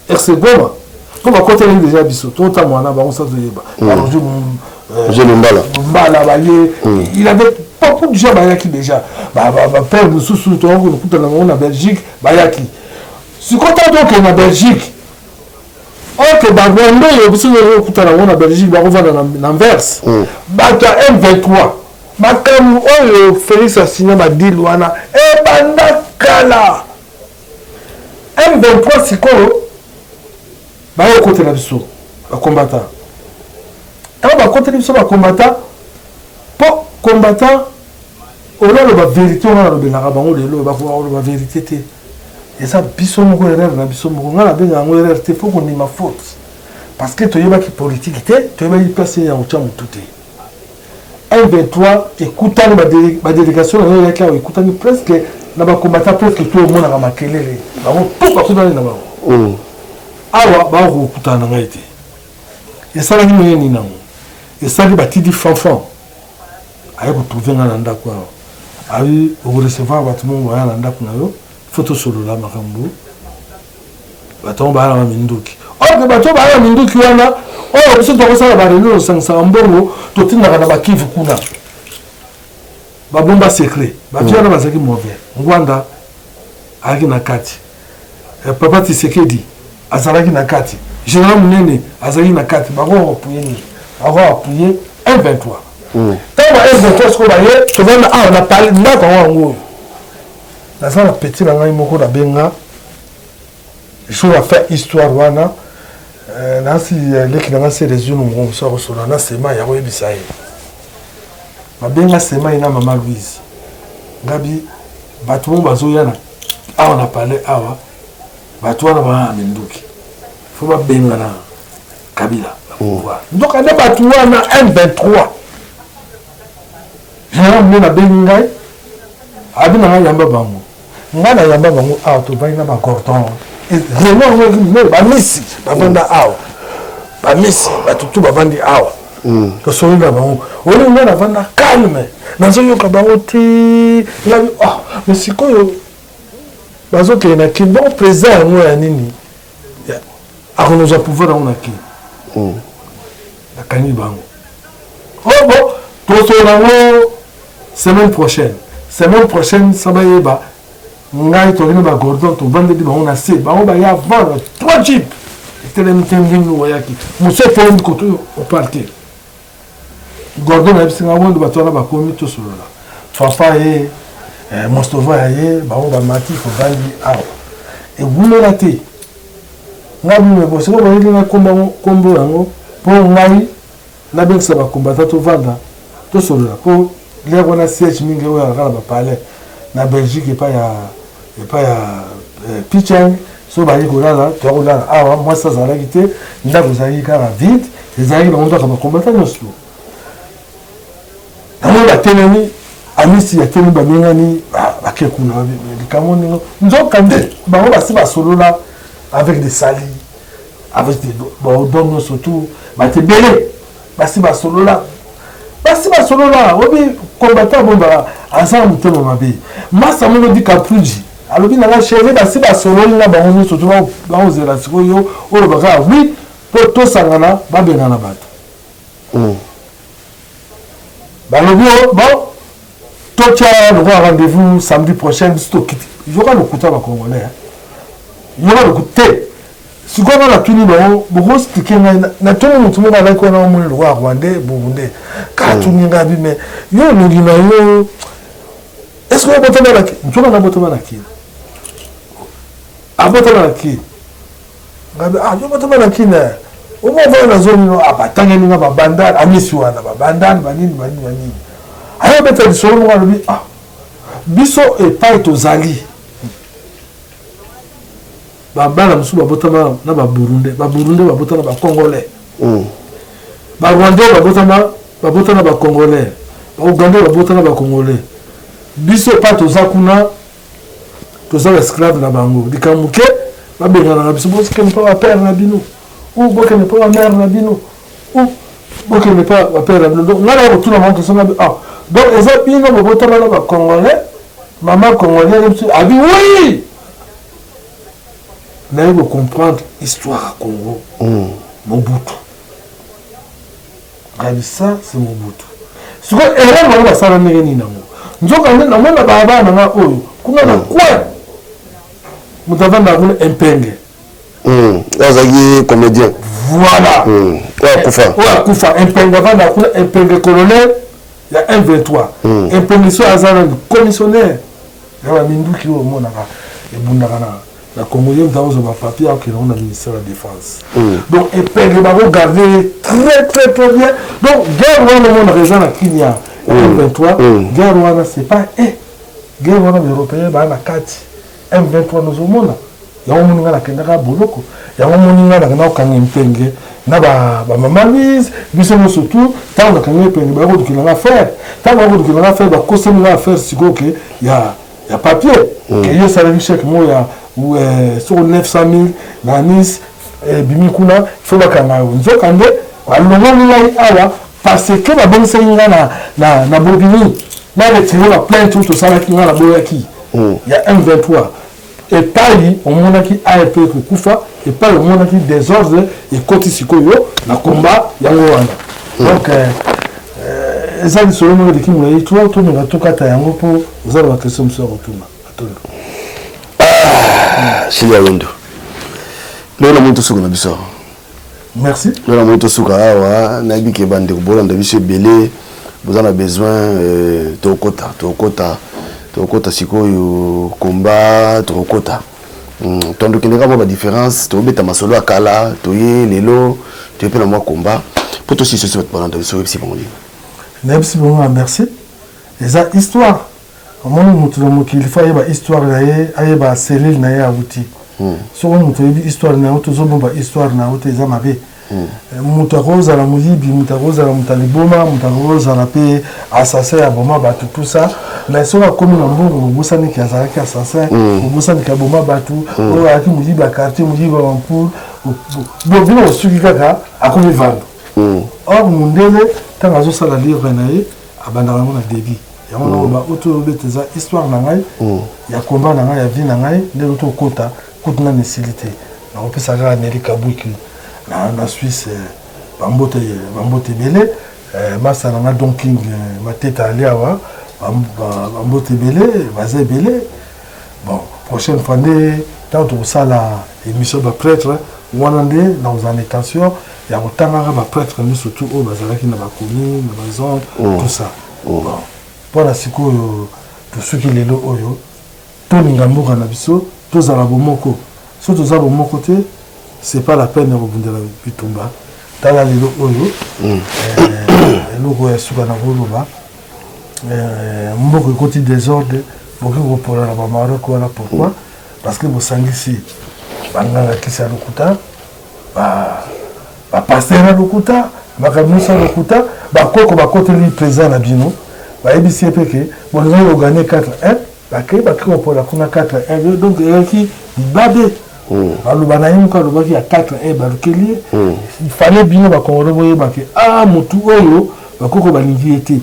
RC Goma mpo bakotelaki déjà biso totambola na bango sa toyeba Roger Lumbala. Lumbala baye, il avait beaucoup de gens bayaki déjà bapère mosusu tokokutana bango na Belgique bayaki. Sikoyo ntango tokende na Belgique ok barwanda oyo biso tokokutana bango na Belgique bakovanda na Anvers bato ya M23 makambo oyo Félix asinya badeal wana ebanda kala M23 sikoyo baye kokotela biso bakombata ntango bakoteli biso bakombata mpo combattant olaloba vérité wana nalobelaka bango lelo bakoka koloba vérité te eza biso moko erreur na biso moko ngai nabenga yango erreur te fo kondima faute parce que toyebaki politique te toyebaki place ya kotya motu te. M23 ekutani badélégation na yo eyaki awa ekutani presque na bacombattant presque to omonaka makelele bango to bakutani na bango awa bakokutana na ngai te. Esalaki ndenge nini nango esali batidi fanfan aye kotrouve ngai na ndako awa ayi okorecevoir bato moko baya na ndako na yo fo tosolola makambo bato yango baya na minduki or bato baya na minduki wana oyo biso tokosala bareunion tosangisaka mbongo totindaka na bakivu kuna babomba secret bavi wana bazalaki mauvais. Ngwanda ayaki na kati, papa Tshisekedi azalaki na kati, général monene azalaki na kati bako appuyer nini bako appuyer M23 ntango ba M23 sikoyo baye tovanda awa na pale ndako yango yango oyo naza na petit na ngai moko nabenga jour afa histoire wana nasi leki na ngai se résume moko mosu akosolola na sema ya koyebisa ye babenga sema ye na mama Louise ngabi bato mo bazoya na awa na palais awa bato wana baa na minduki fo babengana Kabila nzoka nde bato wana M23 général monene abengi ngai abi na ngai yamba bango ngai nayamba bango awa tovandi na bagordon réunion yango minene bamisi bavanda awa bamisi bato tu bavandi awa tosoli na bango oyo ngai navanda calme nazoyoka bango te ngai ah mais sikoyo bazokende na Kin bongo président yango ya nini akonozwa pouvoir yango na Kin nakangi bango oh bon tosolola yango semaine prochaine semaine prochaine sa bayeba ngai tokende bagordon tovandeli bango na se bango baya avant na trois jeep etelemi te ndenge oyaki mosu etelemi koto opar te Gordon ayebisi ngai wendo bato wana bakomi tosolola fafa ye mostova ya ye bango bamati tovandi awa ewumela te ngai bimebo sikoyo bayeli ngai kombo yango mpo ngai nabengisa bakombata tovanda tosolola mpo lere wana siège mingi oyo alaka na bapalais na Belgique epai ya Picheng. Soki baye kolala, toya kolala awa, mwasi azalaki te, ndako ezalaki kaka vide, ezalaki bango kaka bakombata nyonso. Yango batelemi, Amisi atelemi, babengani, bake kuna likambo ndenge nzoka nde bango basi basolola avec des sali, avec des baodon nyonso tout, bato ebele basi basolola, basi basolola. Obi combattant bomba aza motema mabe. Masa moko di Kapruji alobi nanga chéri, basi basololi na bango nyonso to bakozela sikoyo oyo baka oui mpo tosangana babengana bato. Balobi o bon, totya lokola rendez-vous samedi prochain, biso tokiti. Yoka lokuta bacongolais, yoka lokuta te. Sikoyo nga natuni bango, bokoexpliquer ngai? Natuni motu moko alaki wana, omoni lokola rwandais, burundais, kaka tuni ngai abi: mais yo olongi na yo, est ce que obotama na nzoka? Nabotama na Kini. Abotama na Kini. Ngabi: ah, yo botama na Kini, omovana na zoni no. Batangeli nga babandane, Amisi wana, babandane banini banini banini. Aye obeta lisolo moko, alobi: ah, biso epai tozali, babana mosusu babotama na baburundais, baburundais babotama na bacongolais, barwandais babotama, babota na bacongolais, baugandais babota na bacongolais. Biso epai toza kuna, toza baesclave na bango. Likambo moke, babenganaka biso: bokende mpa bapère na bino, ou bokende mpa bamère na bino, ou bokende mpa bapère na bino. Donc ngai na kotuna bango question, ngabi: ah, donc eza bino bobotama na bacongolais, mama congolais? Abi: oui. Naye kocomprendre histoire ya Congo. Mobutu, ngabi: ça c'est Mobutu. Sikoyo erreur bango basala ndenge nini nango? Nzoka nde namona balabala na nga oyo kuna na coin, moto avandaka kuna, Empenge. Azalaki comédien. Voilà. Oyo akufa. Oyo akufa, Empenge avandaka kuna, Empenge colonel ya M23. Empenge so aza nani? Commissionnaire ya baminduki oyo omonaka ebundaka na Congo. Ye moto akozwa bapapier, akokende ngo na ministère ya Défense. Donc Epenge bakogarde très très très bien. Donc guerre wana omonaka eza na Kini ya M23, guerre wana c'est pas e guerre wana baeuropéen baa na kati. M23 nozomona yango, moninga nakendaka boloko yango, moninga nakenda kokanga Mpenge na bamama Louise, biso nyonso tu. Ntango nakangi Epenge, baya kodukela affaire. Ntango baya kodukela affaire, bakoseli nga affaire sikoyo ke ya papier ke ye esalaki chèque moko ya soko 900 000 na Nice, ebimi kuna, fo bakanga yo. Nzoka nde balongoli ngai awa parce que babongisaki nga na Bobigny na retire baplainte oyo tosalaki, nga naboyaki ya M23. Epai omonaki ARP kokufa, epai omonaki désordre ekoti sikoyo na komba yango wana. Donc eza lisolo moko eleki molai to tomenga tokata yango mpo oza na baquestion mosusu ya kotuna. Atondo. Silia Wendo, lelo namoni tosuka na biso. Merci. Lelo namoni tosuka awa. Nayebi ke bandeko bolanda biso ebele, boza na besoin. Tokota sikoyo komba, tokokota tondokende kaka mwa badifférence, tobeta masolo ya kala, toye lelo, toye mpe na mwa komba mpo tosisi osi. Bato balanda biso, oyebisi bango nini? Nayebisi bango na merci. Eza histoire. Omoni, moto na mokili fo ayeba histoire na ye, ayeba cellule na ye awuti. Soki moto oyebi histoire na yo, tozobomba histoire na yo te, eza mabe. Moto akozala moyibi, moto akozala moto aliboma, moto akozala mpe assassin ya boma bato, tout ça, mais soki akomi na mbongo, obosaniki azalaki assassin, obosaniki aboma bato, oyo azalaki moyibi ya quartier, moyibi ya bampoule. Bo bino osuki kaka akomi vando. Or mondele, ntango azosala livre na ye, abandaka yango na début. Yango nakoloba oyo toyobeta eza histoire na ngai ya combat na ngai, ya vie na ngai, ndenge tokota kutu nani esili te. Nakopesa kaka Neli Kabwiki na Suisse bambote, bambote ebele. Masa na nga Don King Mateta ali awa, bambote ebele, baza ebele. Bon, prochaine fois nde ntango tokosala émission baprêtre wana, nde nakozala na intention ya kotangaka baprêtre nyonso tu oyo bazalaki na bacommune, na bazone, tout ça. Bon, mpona sikoyo tosuki lelo oyo. Tolinga mboka na biso, tozala bomoko. So toza bomoko te, c'est pas la peine ya kobundela bitumba. Tala lelo oyo, eloko ya suka na koloba, mboka ekoti désordre, bokoki kopola na bamaroc wana. Pourquoi? Parce que bosangisi Banganga kisi ya lokuta, ba pasteur ya lokuta, makambo nyonso ya lokuta. Bakoko bakoteli président na bino, bayebisi ye mpe ke bolingaki koganye 4-1, bakei bakei kopola kuna 4-1. Donc eyaki libabe. Baloba na ye moko alobaki ya 4-1, balukeli ye. Il fallait bino bakongolo boyeba ke a motu oyo bakoko balingi ye te.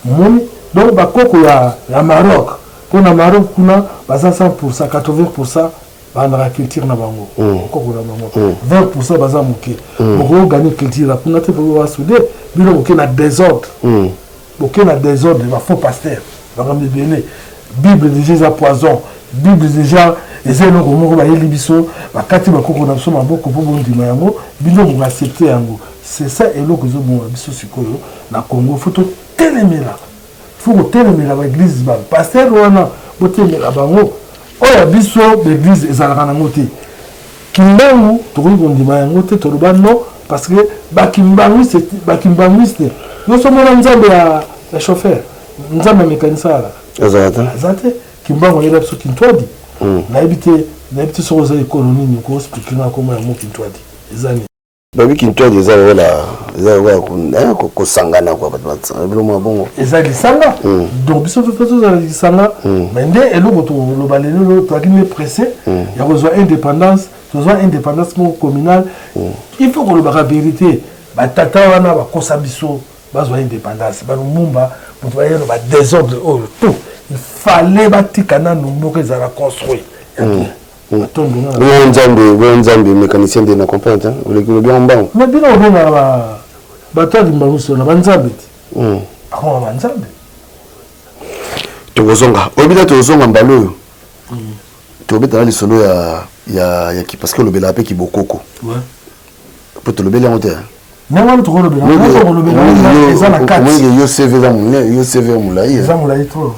Omoni, donc bakoko ya Maroc, mpo na Maroc kuna baza 100, 80 bandaka culture na bango, koko na bango, 20 baza moke. Bokoganye culture ya kuna te, mpo basude bino boke na désordre, boke na désordre. Bafaux pasteur, makambo ebele. Bible déjà eza poison. Bible déjà eza eloko moko bayeli biso, bakati bakoko na biso maboko mpo bondima yango, bino bokoaccepte yango. C'est ça eloko ezobonga biso sikoyo na Congo. Faut totelemela, faut kotelemela baéglise, bapasteur wana, botelemela bango. Oyo ya biso baéglise ezalaka nango te. Kimbangu tokoki kondima yango te, toloba non, parce que bakimbanguiste nyonso omona nzambe ya chauffeur, nzambe ya mécanicien alaka Azala te. Aza te. Kimbangu ayela biso kintwadi. Nayebi te, nayebi te soki oza ekolo nini, okoexpliquer nga kombo yango. Kintwadi eza nini? Babi kintwadi eza lokola, eza lokola kosangana kwa bato, bilo mwa bongo. Eza lisanga. Donc biso mpe tozala lisanga. Mais nde eloko toloba lelo, toyaki nde pressé ya kozwa indépendance. Tozwa indépendance moko communale. Il faut kolobaka vérité. Batata wana bakosa biso bazwa indépendance. Balumumba moto bayeno badésordre oyo tout. Il fallait batika nanu moko ezala construit ya bien. Matondo. Bongo nzambe, bongo nzambe mécanicien nde na comprendre te, oleki olobi yango mbango. Mais bino obengaka bato ya limbanguso na banzambe te, bakoma banzambe. Tokozonga, oyebi te, tozonga mbala oyo tobetala lisolo ya ki, parce que olobelaka mpe kibokoko, po tolobeli yango te. Ndenge wana tokolobela, tokolobela eza na kati. Mingi yo CV eza monene, yo CV ya molai. Eza molai trop.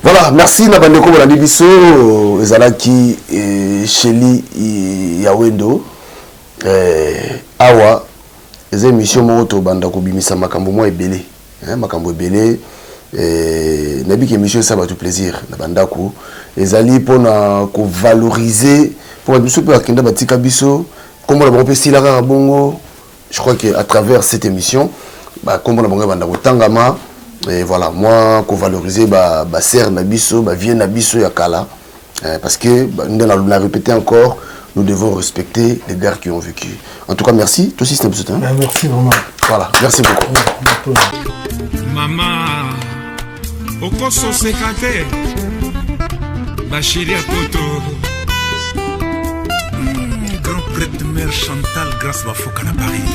Voilà, merci na bandeko bolandi biso. Ezalaki Sheli ya Wendo. Awa eza émission moko tobanda kobimisa makambo mwa ebele, makambo ebele. Nayebi ke émission esala bato plaisir na bandako. Ezali mpona kovaloriser, mpo bato biso mpe bakenda, batika biso nkombo na bango mpe esila kaka bongo. Je crois que à travers cette émission, bakombo na bango ebanda kotangama. Et voilà, moi kovaloriser basere na biso, bavie na biso ya kala, parce que nde na répété encore, nous devons respecter les gars qui ont vécu. En tout cas, merci tout système. Hein? Merci vraiment. Voilà, merci beaucoup. Mama, okososeka te, basheri ya poto. Grand prêtre, mère Chantal Grâce Bafoka na Paris,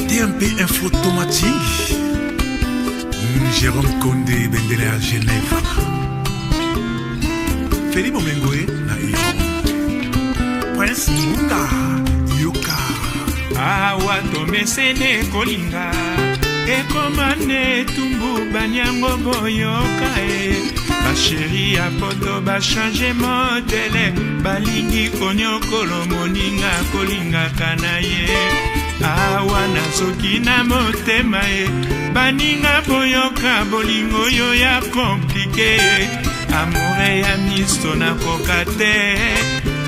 TMP Info Tomating, Jérôme Condé bendele ya Genève, Feli Bomengoe na Iran, Prince Munga Yoka. Awa tomesene kolinga, ekoma nde etumbu. Baniango boyoka e, basheri ya poto bachange modèle, balingi konyokolo moninga kolingaka na ye. Awa nazoki na motema e, baninga boyoka, bolingo oyo ya compliqué, amour ya miso nakoka te.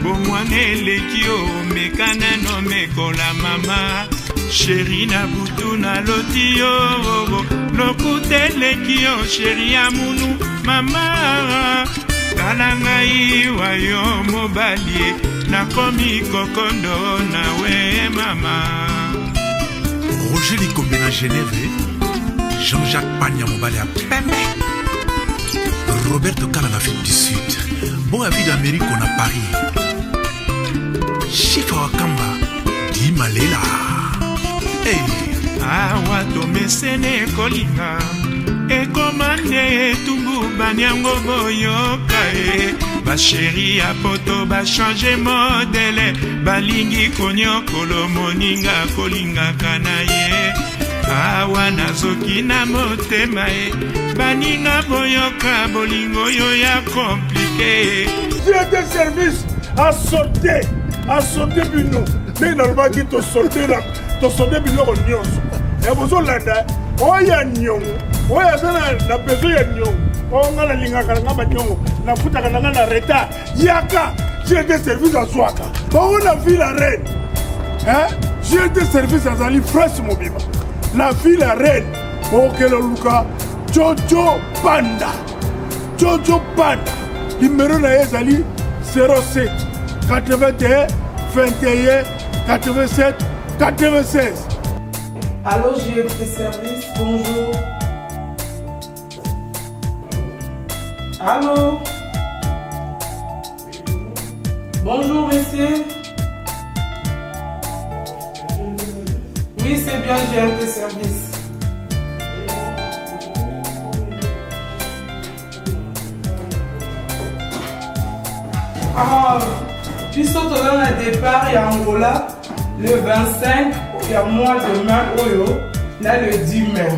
Bomwana eleki, omeka nano mekola. Mama chéri, na butu naloti yo, lokuta eleki yo, chéri ya munu. Mama, tala ngai wa yo mobali, nakomi kokondo nawe mama. Roger Likombe na Genève, Jean-Jacques Panya mobali ya pembe, Roberto Kala na Afrique du Sud, Boya Vie d'Amérique na Paris, Chifa Wakamba Di Malela, hey. Awa tomesene kolinga, ekoma nde etumbu. Baniango boyoka e, basheri ya poto bachange modèle, balingi konyokolo moninga kolingaka na ye. Awa nazoki na motema e, baninga boyoka, bolingo oyo ya compliqué. Directeur service asorte, asorte bino ndenge nalobaki, tosolde biloko nyonso ya bozolanda. Oyo ya niongo, oyo aza na besoin ya niongo, oyo nga nalingaka na nga baniongo, nafutaka na nga na retard, yaka. GT service azwaka bango na ville ya reine. GT service azali fresh mobimba na ville ya reine. Bokokende luka Jojo Panda. Jojo Panda, numero na ye ezali 07 81 21 87 96. Allô, GT Service, bonjour. Allô? Bonjour, monsieur. Oui, c'est bien GMT Service. Ah, biso toza na départ ya Angola le 25 ya mois de mai oyo na le 10 mai.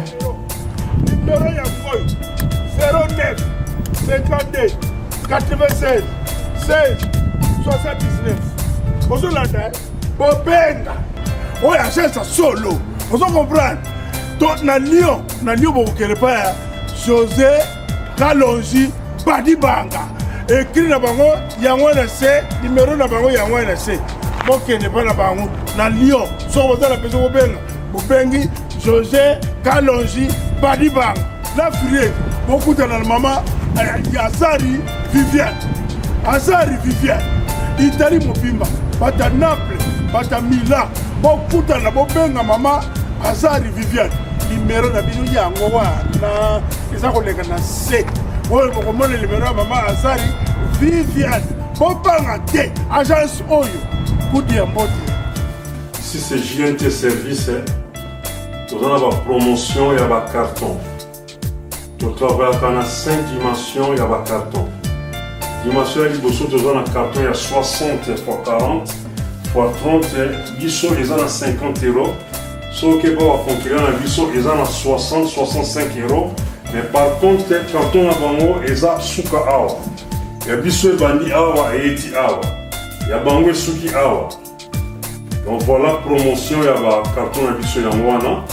Numéro ya oyo 09 52 96 16 79. Ozolanda bobenga oyo agence ya solo, ozo comprendre. To na Lyon, na Lyon bokokende pa ya José Kalonji Badibanga, écrit na bango yango na se, numéro na bango yango na se. Bokende mpa na bango na Lyon. Soki boza na besoin kobenga, bobengi José Kalonji Badibanga. Na Firie bokutana na mama Azari Viviane, Azari Viviane. Italie mobimba, bata Naples, bata Milan, bokutana, bobenga mama Azari Viviane. Numero na bino yango wana eza koleka na se oyo, bokomona numero ya mama Azari Viviane. Bobanga te, agence oyo kudi ya mbote. Ici c'est JNT Service, toza na bapromotion ya bacarton. Totravaillaka na 5 dimension ya bacarton. Dimension ya liboso, toza na carton ya 60 x 40 x 30. Biso eza na 50 euro. Soki mpo baconcurrent na biso eza na 60, 65 euro. Mais par contre carton na bango eza suka awa, ya biso ebandi awa, eyeti awa, ya bango esuki awa. Donc voilà promotion ya bacarton na biso yango wana.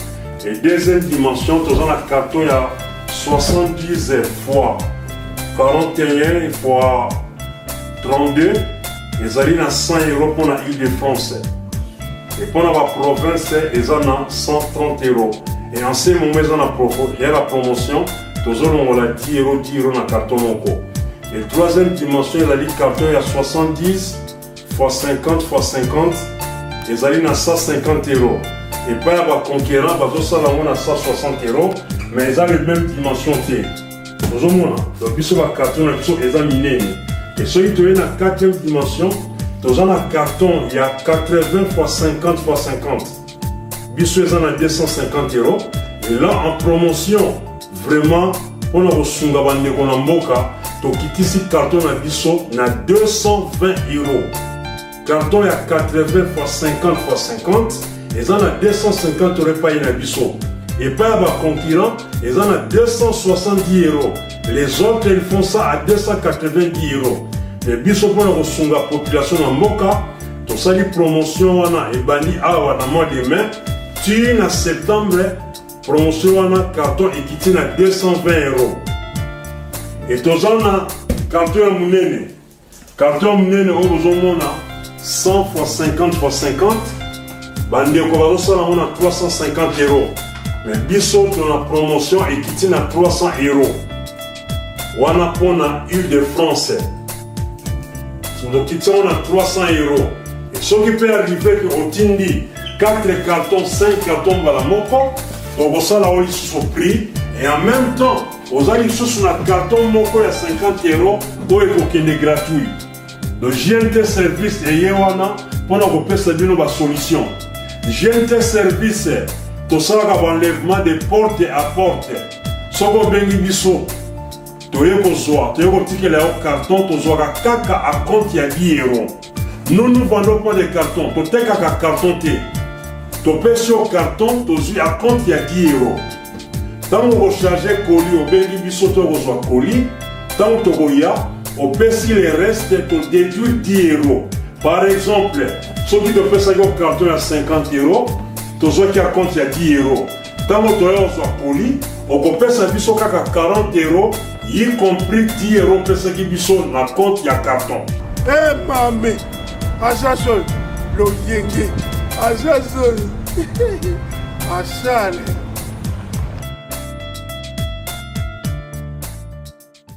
Et deuxième dimension, toza na carton ya 70 fois 41 fois 32, ezali na 100 euro mpona Ile de France, et mpona baprovince eza na 130 euro. Et en ce moment eza na ya la promotion, tozolongola 10 euro, 10 euro na carton moko. Et troisième dimension ezali carton ya 70 fois 50 fois 50, ezali na 150 euro. Epai ya baconcurrent bazosala yango na 160 euro, mais eza le même dimension te, ozomona. Donc biso bacarton na biso eza minene. Et soki toye na quatrième dimension, toza na carton ya 80 fois 50 fois 50. Biso eza na 250 euro. Et là en promotion vraiment mpona kosunga bandeko na mboka, tokitisi carton na biso na 220 euro. Carton ya 80 fois 50 fois 50 eza na 250 euro epai na biso. Epai ya baconcurrent eza na 270 euros. Les autres, ils font ça à 290 euros. Mais biso mpona kosunga population na mboka, tosali promotion wana ebandi awa na mois de mai ti na septembre. Promotion wana, carton ekiti na 220 euros. E toza na carton ya monene. Carton ya monene oyo bozomona, 100 fois 50 fois 50, bandeko bazosala yango na 350 euro. Mais biso tona promotion, ekiti na 300 euro wana mpona Ile de France. Tokiti yango na 300 euro. Soki mpe arrive ke otindi 4 carton, 5 carton mbala moko, tokosala oyo lisusu prix. Et en même temps oza lisusu na carton moko ya 50 euro oyo ekokende gratuit. Donc GNT Service eye wana mpona kopesa bino basolution. GNT Service tosalaka baenlèvement de porte à porte. Soki obengi biso, toye kozwa, toye kotikela yo carton, tozwaka kaka acompte ya 10 euro. Nous, nous vendons pas de carton, totekaka carton te. Topesi yo carton, tozwi acompte ya 10 euro. Ntango okocharge colis, obengi biso, to okozwa colis. Ntango tokoya, opesi le reste, todéduire 10 euro. Par exemple, soki topesaki yo carton ya 50 euro, tozwaki acompte ya 10 euro, ntango toya kozwa colis, okopesa biso kaka 40 euro, y compris 10 euro opesaki biso na compte ya carton. E mame aza solo loyenge aza solo asale.